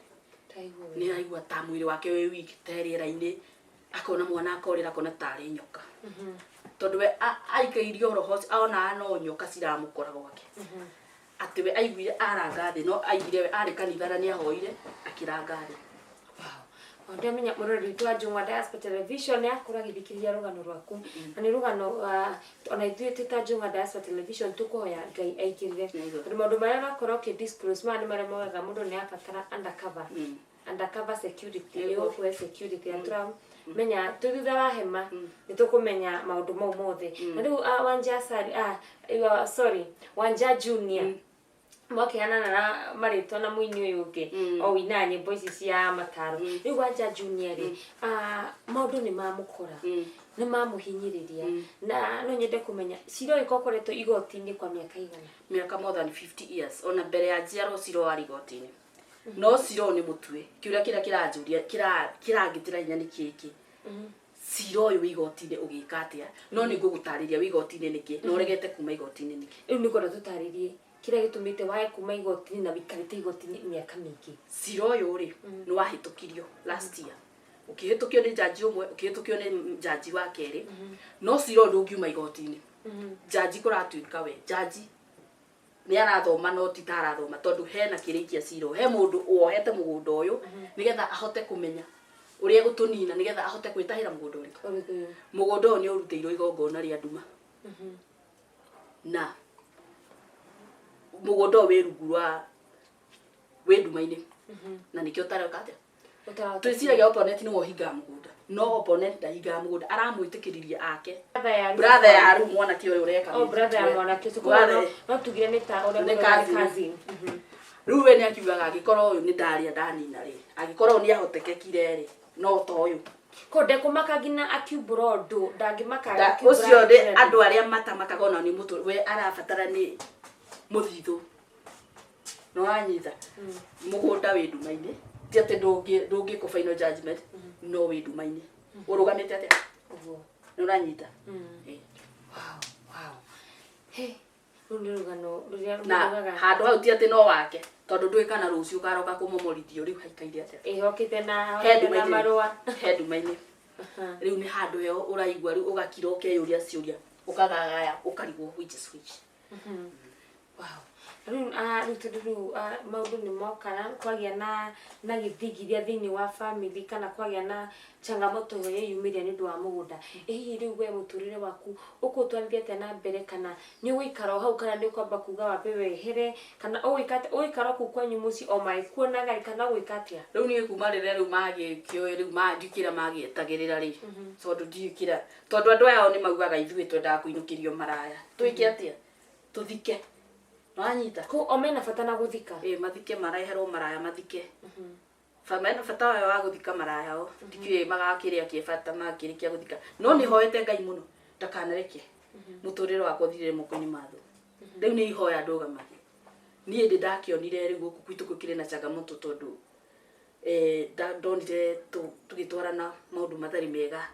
S1: Ndaigua.
S2: Nĩ araigua ta mwĩrĩ wake wĩ weak, ta e rĩera-inĩ, akona mwana akorĩra, akona tarĩ nyoka, tondũ we aikairio roho ũcio, onaga no nyoka ciramũkora gwake. Atĩ we aiguire aranga thĩ, no aiguire we arĩ kanitha na nĩ ahoire akĩranga thĩ.
S1: Wow. Ndamenya mũrori witũ wa Njũng'wa Diaspora Television nĩ akorwo agĩthikĩrĩria rũgano rwaku, na nĩ rũgano ona ithuĩ twĩ ta Njũng'wa Diaspora Television tũkũhoya Ngai aingĩrĩre, tondũ maũndũ marĩa ũrakorwo ũkĩ disclose maya nĩ marĩa mogaga mũndũ nĩ abatara undercover, undercover security. Ĩgũkũhe security ya tũramenya twĩ thutha wa hema nĩ tũkũmenya maũndũ mau mothe. Na rĩu Wanja Asali, sorry, Wanja Junior, mwakĩhanana na marĩtwa na mũini ũyũ ũngĩ o winaga nyĩmbo ici cia mataro. Rĩu Wanja Junior rĩ, maũndũ nĩ mamũkora, nĩ mamũhinyĩrĩria, na no nyende kũmenya cira ũyũ ũkoretwo igoti-inĩ kwa mĩaka igana?
S2: Mĩaka more than 50 years. Ona mbere ya njiarwo cira warĩ igoti-inĩ, no cira ũyũ nĩ mũtue. Kĩũria kĩrĩa kĩranjũria kĩrangĩtĩra hinya nĩ kĩkĩ: cira ũyũ wĩ igoti-inĩ ũgĩka atĩa? No nĩ ngũgũtarĩria wĩ igoti-inĩ nĩkĩ, na ũregete kuma igoti-inĩ nĩkĩ.
S1: Rĩu nĩ ngwenda tũtarĩrie kĩrĩa gĩtũmĩte wae kuma igoti-inĩ na wĩikarĩte igoti-inĩ mĩaka mĩingĩ.
S2: Cira ũyũ rĩ, nĩ wahĩtũkirio last year, ũkĩhĩtũkio nĩ jaji ũmwe, ũkĩhĩtũkio nĩ jaji wa kerĩ, no cira ũyũ ndũngiuma igoti-inĩ. Jaji kũratuĩka we jaji nĩ arathoma, no ti ta arathoma, tondũ hena kĩrĩkia cira ũyũ, he mũndũ wohete mũgũnda ũyũ nĩgetha ahote kũmenya ũrĩa egũtũnina, nĩgetha ahote gwĩtahĩra mũgũnda ũrĩkũ.
S1: Ũrĩkũ?
S2: Mũgũnda ũyũ nĩ ũrutĩirwo igongona rĩa nduma, na mũgũnda ũyũ wĩ rungu rwa wĩ nduma-inĩ, na nĩkĩo ũtareka atĩa.
S1: Ũtarahota.
S2: Twĩciragia opponent nĩwe ũhingaga mũgũnda, no opponent ndahingaga mũgũnda, aramwĩtĩkĩririe ake.
S1: Brother ya
S2: Brother ya rĩu mwanake ũyũ ũreka.
S1: Oh, brother ya mwanake ũcio.
S2: Brother.
S1: Koguo no tugire nĩ ta ũrĩa
S2: Nĩ
S1: mũndũ arĩ
S2: cousin.
S1: cousin.
S2: Rĩu we nĩ akiugaga angĩkorwo ũyũ nĩ ndarĩa ndanina rĩ, angĩkorwo ũyũ nĩ ahotekekire rĩ, no ta ũyũ.
S1: Ko ndekũmaka nginya akiumbũra ũndũ, ndangĩmaka akiumbũra
S2: Ũcio nĩ
S1: akĩra
S2: andũ arĩa matamakaga ona nĩ mũtũ we arabatara nĩ mũthithũ. Nĩ wanyita? Mũgũnda wĩ nduma-inĩ, ti atĩ ndũngĩkwo final judgment, no wĩ nduma-inĩ ũrũgamĩte atĩa?
S1: Ũguo.
S2: Nĩ ũranyita? Ĩ.
S1: Wow. Hey, rũu nĩ rũgano rũrĩa
S2: Na
S1: rugaga.
S2: handũ hau ti atĩ no wake, tondũ ndũĩ kana rũciũ ũkaroka kũmomorithio. Rĩu haikaire atĩa?
S1: Ĩhokĩte na
S2: He
S1: na
S2: nduma-inĩ.
S1: marũa.
S2: He nduma-inĩ. Rĩu nĩ handũ heo ũraigua rĩu ũgakira, ũkeyũria ciũria, ũkagagaya, ũkarigwo which is which.
S1: Wow. Rĩu rĩu tondũ rĩu maũndũ nĩ moka na kwagĩa na gĩthingithia thĩinĩ wa family, kana kwagĩa na changamoto ĩyo yeyumĩria nĩ ũndũ wa mũgũnda, ĩ hihi rĩu we mũtũrĩre waku ũkũtwarithia atĩa na mbere? Kana nĩ ũgũikara o hau, kana nĩ ũkwamba kuga wambe wehere, kana ũgwĩka atĩa? Ũgũikara o kũu kwanyu mũciĩ o magĩkuonaga, kana ũgwĩka atĩa?
S2: Rĩu niĩ kuma rĩrĩa rĩu magĩkĩoĩ rĩu ndiũkĩra magĩetagĩrĩra rĩ, tondũ ndiũkĩra, tondũ andũ aya o nĩ maugaga ithuĩ twendaga kũinũkĩrio maraya, twĩke atĩa? Tũthike. Wanyita
S1: Ko o mena bata na guthika.
S2: Ĩ mathike mareherwo maraya mathike. Mena bata wao wa gũthika maraya o ndikiũĩ magakĩrĩa kĩ bata makĩrĩkia gũthika, no nĩ hoete Ngai mũno ndakanareke mũtũrĩre wakwa ũthirĩre moko-inĩ ma thũ. Rĩu nĩ ihoya ndũgamagia. Niĩ ndĩ ndakĩonire rĩu gũkũ gwitũ gũkĩrĩ na changamoto tondũ ndonire tũgĩtwarana maũndũ matarĩ mega,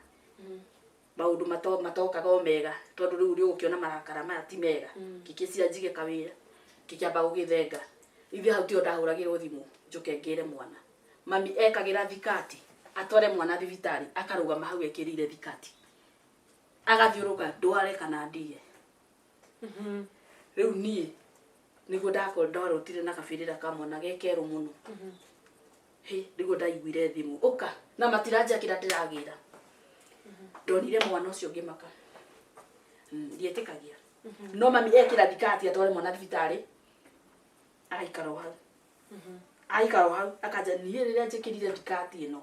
S2: maũndũ matokaga o mega, tondũ rĩu nĩ ũgũkĩona marakara maya ti mega. Ngĩkĩcira njige kawĩra, ngĩkĩamba gũgĩthenga. Ithuĩ hau tiho ndahũragĩrwo thimũ njũke ngĩre mwana. Mami ekagĩra thikati atware mwana thibitarĩ, akarũgama hau ekĩrĩire thikati, agathiũrũka ndware kana ndige. Rĩu niĩ nĩguo ndarotire na kabĩrĩra ka mwana ge kerũ mũno. Hĩ, nĩguo ndaiguire thimũ ũka na matiranjakĩra ndĩragĩra. Ndonire mwana ũcio ngĩmaka. Ndietĩkagia. No mami ekĩra thikati atware mwana thibitarĩ, agaikara o hau. Agaikara o hau akanja niĩ rĩrĩa njĩkĩrire thikati ĩno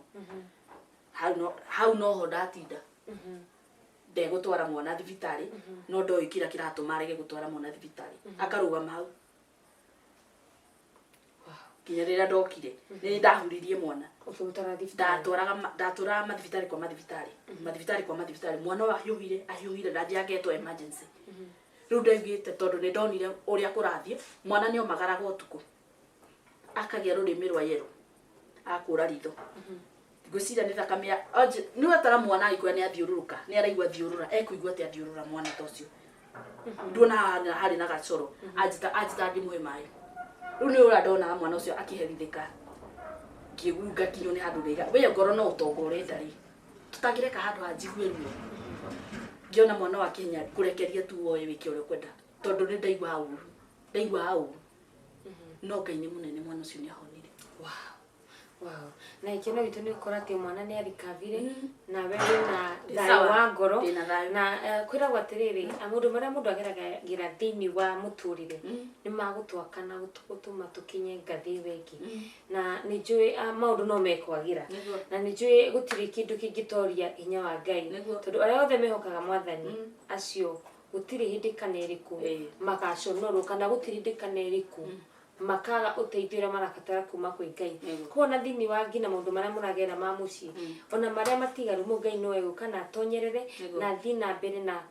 S2: hau noho ndatinda ndegũtwara mwana thibitarĩ, no ndoĩ kĩrĩa kĩratũma arege gũtwara mwana thibitarĩ, akarũgama hau nginya rĩrĩa ndokire. Nĩ ndahuririe mwana.
S1: Ũkĩmũtwara thibitarĩ.
S2: Ndatwaraga mathibitarĩ kwa mathibitarĩ, mathibitarĩ kwa mathibitarĩ. Mwana ũyũ ahiũhire ahiũhire, ndathiaga ngetwo emergency. Rĩu ndaiguĩte tondũ nĩ ndonire ũrĩa kũrathiĩ, mwana nĩ omagaraga ũtukũ, akagĩa rũrĩmĩ rwa yellow, akũra ritho. Ngwĩciria nĩ thakame ya nĩ wetara mwana agĩkũra nĩ athiũrũrũka, nĩ araigua thiũrũra, ekũigua atĩa thiũrũra mwana ta ũcio. Nduona haha harĩ na gacoro, anjĩta ndĩmũhe maĩ. Rĩu nĩ ũrĩa ndonaga mwana ũcio akĩherithĩka, ngĩigua ngakinywo nĩ handũ ndaiga we ngoro no ũtonga ũrenda rĩ, tũtangĩreka handũ ha njigue ruo. Ngĩona mwana wa Kenya kũrekeria tu woe wĩke ũrĩa ũkwenda, tondũ nĩ ndaigua ũru, ndaigua ũru. No Ngai nĩ mũnene, mwana ũcio nĩ ahonire.
S1: Wow. Wow. Na ikeno gitu nĩ ũkora atĩ mwana nĩ arikavire na we wĩna thayũ wa ngoro.
S2: Ndĩna thayũ.
S1: Na kwĩragwo atĩrĩrĩ, maũndũ marĩa mũndũ ageragĩra thĩinĩ wa mũtũrĩre nĩ magũtwaka na gũtũma tũkinye ngathĩ ĩyo ĩngĩ. Na nĩ njũĩ maũndũ no mekwagĩra. Na nĩ njũĩ gũtirĩ kĩndũ kĩngĩtoria hinya wa Ngai. Tondũ arĩa othe mehokaga Mwathani acio gũtirĩ hĩndĩ kana ĩrĩkũ magaconorwo, kana gũtirĩ hĩndĩ kana ĩrĩkũ makaga ũteithio ũrĩa marabatara kuma kwĩ Ngai. Koguo ona thĩinĩ wa nginya maũndũ marĩa mũragera ma mũciĩ, ona marĩa matigaru mu Ngai no egũka na atonyerere na athiĩ na mbere na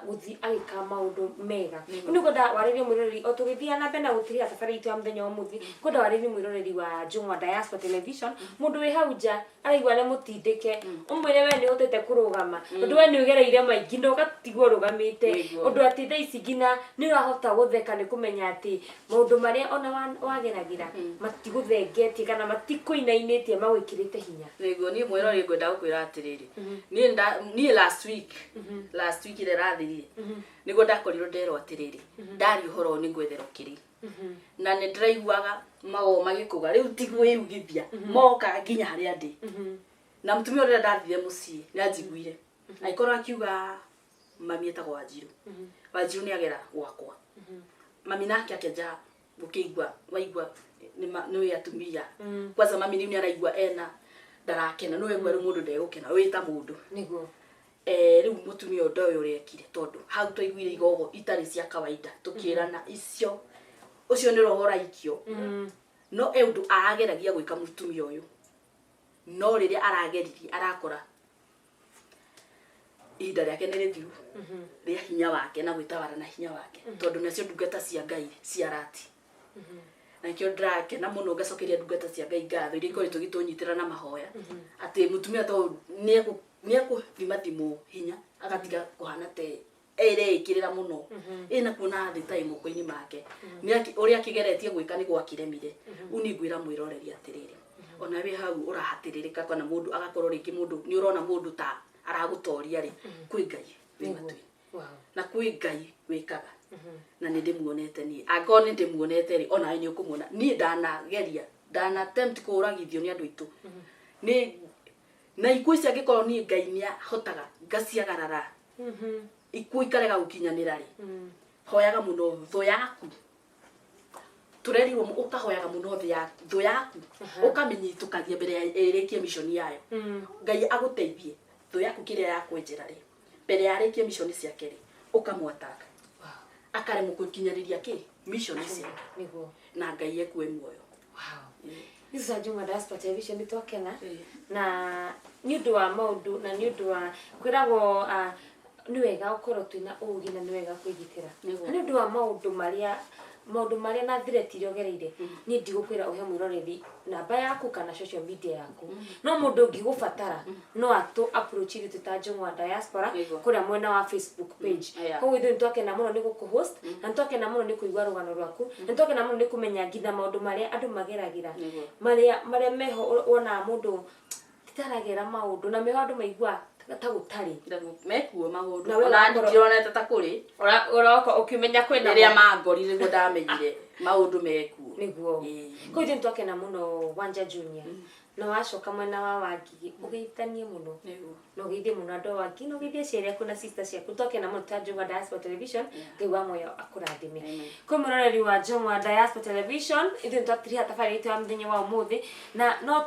S1: gũthiĩ agĩka maũndũ mega. Nĩ ngwenda warĩrie mwĩroreri o tũgĩthiĩ na mbere na gũtirĩra thabarĩ itũ ya mũthenya wa ũmũthĩ, ngwenda warĩrie mwĩroreri wa Njũng'wa Diaspora Television, mũndũ wĩ hau nja araigua nĩ mũtindĩke, ũmwĩre we nĩ ũhotete kũrũgama, tondũ we nĩ ũgereire maingĩ na ũgatigwo ũrũgamĩte, ũndũ atĩ thaa ici nginya nĩ ũrahota gũtheka nĩ kũmenya atĩ maũndũ marĩa ona wageragĩra matigũthengetie kana matikũinainĩtie, magwĩkĩrĩte hinya.
S2: Nĩguo niĩ mwĩroreri ngwenda gũkwĩra atĩrĩrĩ, niĩ last week ĩrĩa ĩrathirire nĩguo ndakorirwo nderwo atĩrĩrĩ, ndaria ũhoro ũyũ nĩ ngwetherwo kĩrĩ, na nĩ ndĩraiguaga magoo magĩkũga rĩu ti kwĩyugithia mokaga nginya harĩa ndĩ. Na mũtumia ũrĩa ndathire mũciĩ nĩ anjiguire agĩkorwo akiuga mami etagwo Wanjiru. Wanjiru nĩ agera gwakwa, mami nake akĩanjia gũkĩigua waigua nĩ atumia kwanza mami rĩu nĩ araigua ena ndarakena, nĩ waigua rĩu mũndũ ndegũkena wĩ ta mũndũ.
S1: Nĩguo.
S2: Rĩu mũtumia ũyũ ndoĩ ũrĩa ekire, tondũ hau twaiguire igogo itarĩ cia kawaida tũkĩrana icio ũcio nĩ roho ũraikio. No e ũndũ arageragia gwĩka mũtumia ũyũ, no rĩrĩa arageririe arakora ihinda rĩake nĩ rĩthiru rĩa hinya wake na gwĩtawara na hinya wake, tondũ nacio ndungata cia Ngai cia rati. Na nĩkĩo ndĩrakena mũno ngacokeria ndungata cia Ngai ngatho iria ikoretwo igĩtũnyitĩra na mahoya atĩ mũtumia to nĩekũthimathimwo hinya agatiga kũhana te ereĩkĩrĩra mũno ĩna kuona thĩ ta ĩ moko-inĩ make. Ũrĩa akĩgeretie gwĩka nĩ gwakĩremire. Rĩu niĩ ngwĩra mwĩroreri atĩrĩrĩ, ona wĩ hau ũrahatĩrĩrĩka kana mũndũ agakorwo rĩngĩ mũndũ nĩ ũrona mũndũ ta aragũtoria rĩ, kwĩ Ngai wĩ matu-inĩ. Na kwĩ Ngai wĩkaga. Na nĩ ndĩmuonete niĩ, angĩkorwo nĩ ndĩmuonete rĩ, onawe nĩ ũkũmuona. Niĩ ndanageria, ndana attempt kũũragithio nĩ andũ aitũ. Nĩ na ikuũ ici angĩkorwo niĩ Ngai nĩahotaga ngaciagarara, ikuũ ikarega gũkinyanĩra rĩ, hoyaga mũno thũ yaku. Tũrerirwo ũkahoyaga mũno thũ yaku, ũkamĩnyitũkagia mbere ya ĩrĩkie mission yayo. Ngai agũteithie thũ yaku kĩrĩa yakwenjera rĩ, mbere ya arĩkie mission ciake rĩ, ũkamwataka. Akaremwo gũkinyanĩria kĩ Mission nĩ ciake.
S1: Niguo.
S2: Na Ngai ekue muoyo.
S1: Wow. Ici cia Juma Diaspora Television nĩ twakena
S2: Ĩĩ.
S1: Na nĩ ũndũ wa maũndũ na nĩ ũndũ wa kwĩragwo nĩ wega gũkorwo twĩna ũgĩ na nĩ wega kwĩgitĩra.
S2: Nĩguo.
S1: Na nĩ ũndũ wa maũndũ marĩa na threat iria ũgereire, niĩ ndigũkwĩra ũhe mwĩroreri namba yaku kana social media yaku, no mũndũ ũngĩgũbatara no atũ approach ithuĩ twĩ ta Njũng'wa Diaspora
S2: Nĩguo.
S1: kũrĩa mwena wa Facebook page. Koguo ithuĩ nĩtwakena mũno nĩ gũkũ-host na nĩtwakena mũno nĩ kũigua rũgano rwaku na nĩtwakena mũno nĩ kũmenya nginya maũndũ marĩa andũ mageragĩra,
S2: Nĩguo.
S1: marĩa meho wonaga mũndũ titaragera maũndũ na meho andũ maigua ta gũtarĩ.
S2: Mekuo maũndũ.
S1: Na we
S2: Ona
S1: ũgakorwo-
S2: ndironete ta kũrĩ.
S1: Ũroka ũkĩmenya kwĩna
S2: Rĩrĩa mangorire nĩguo ndamenyire maũndũ mekuo.
S1: Nĩguo.
S2: Ĩĩ.
S1: Koguo ithuĩ nĩtwakena mũno, Wanja Junior, na wacoka mwena wa Wangigĩ ũgeithanie mũno
S2: Nĩguo.
S1: Na ũgeithie mũno andũ a Wangigĩ na ũgeithie aciari aku na sister ciaku. Twakena mũno ta Njũng'wa Diaspora Television. Ngai wa muoyo akũrathime.
S2: Amen.
S1: Kwĩ mwĩroreri wa Njũng'wa Diaspora Television, ithuĩ nĩtwatiriha tabarĩra itũ ya mũthenya wa ũmũthĩ na no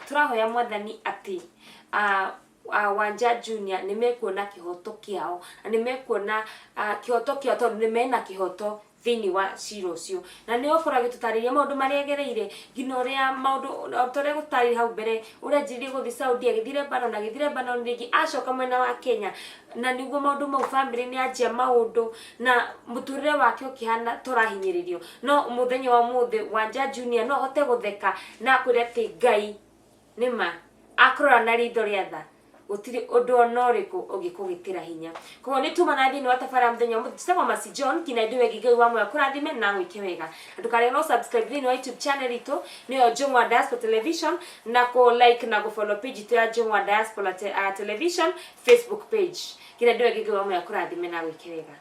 S1: tũrahoya Mwathani atĩ Wanja Junior nĩ mekuona kĩhoto kĩao na nĩ mekuona kĩhoto kĩao tondũ nĩ mena kĩhoto thĩinĩ wa cira ũcio, na nĩ okorwo agĩtũtarĩria maũndũ marĩa agereire nginya ũrĩa maũndũ o ta ũrĩa gũtarĩria hau mbere, ũrĩa anjĩrĩirie gũthiĩ Saudi, agĩthiĩ Lebanon, agĩthiĩ Lebanon rĩngĩ, acoka mwena wa Kenya, na nĩguo maũndũ mau family nĩ anjia maũndũ na mũtũrĩre wake ũkĩhana tũrahinyĩrĩrio, no mũthenya wa ũmũthĩ Wanja Junior no ahote gũtheka na akwĩre atĩ Ngai nĩma akũrora na ritho rĩa tha, gũtirĩ ũndũ ona ũrĩkũ ũngĩkũgĩtĩra hinya. Koguo nĩ tuma na thĩinĩ wa tabara ya mũthenya ũmũthĩ. Njĩtagwo Mercy John nginya ndĩ wegi. Ngai wa muoyo akũrathime na gwĩke wega, na ndũkarigwo no subscribe thĩinĩ wa YouTube channel itũ, nĩyo Njũng'wa Diaspora Television, na kũ like na kũ follow page itũ ya Njũng'wa Diaspora Television Facebook page. Nginya ndĩ wegi. Ngai wa muoyo akũrathime na gwĩke wega.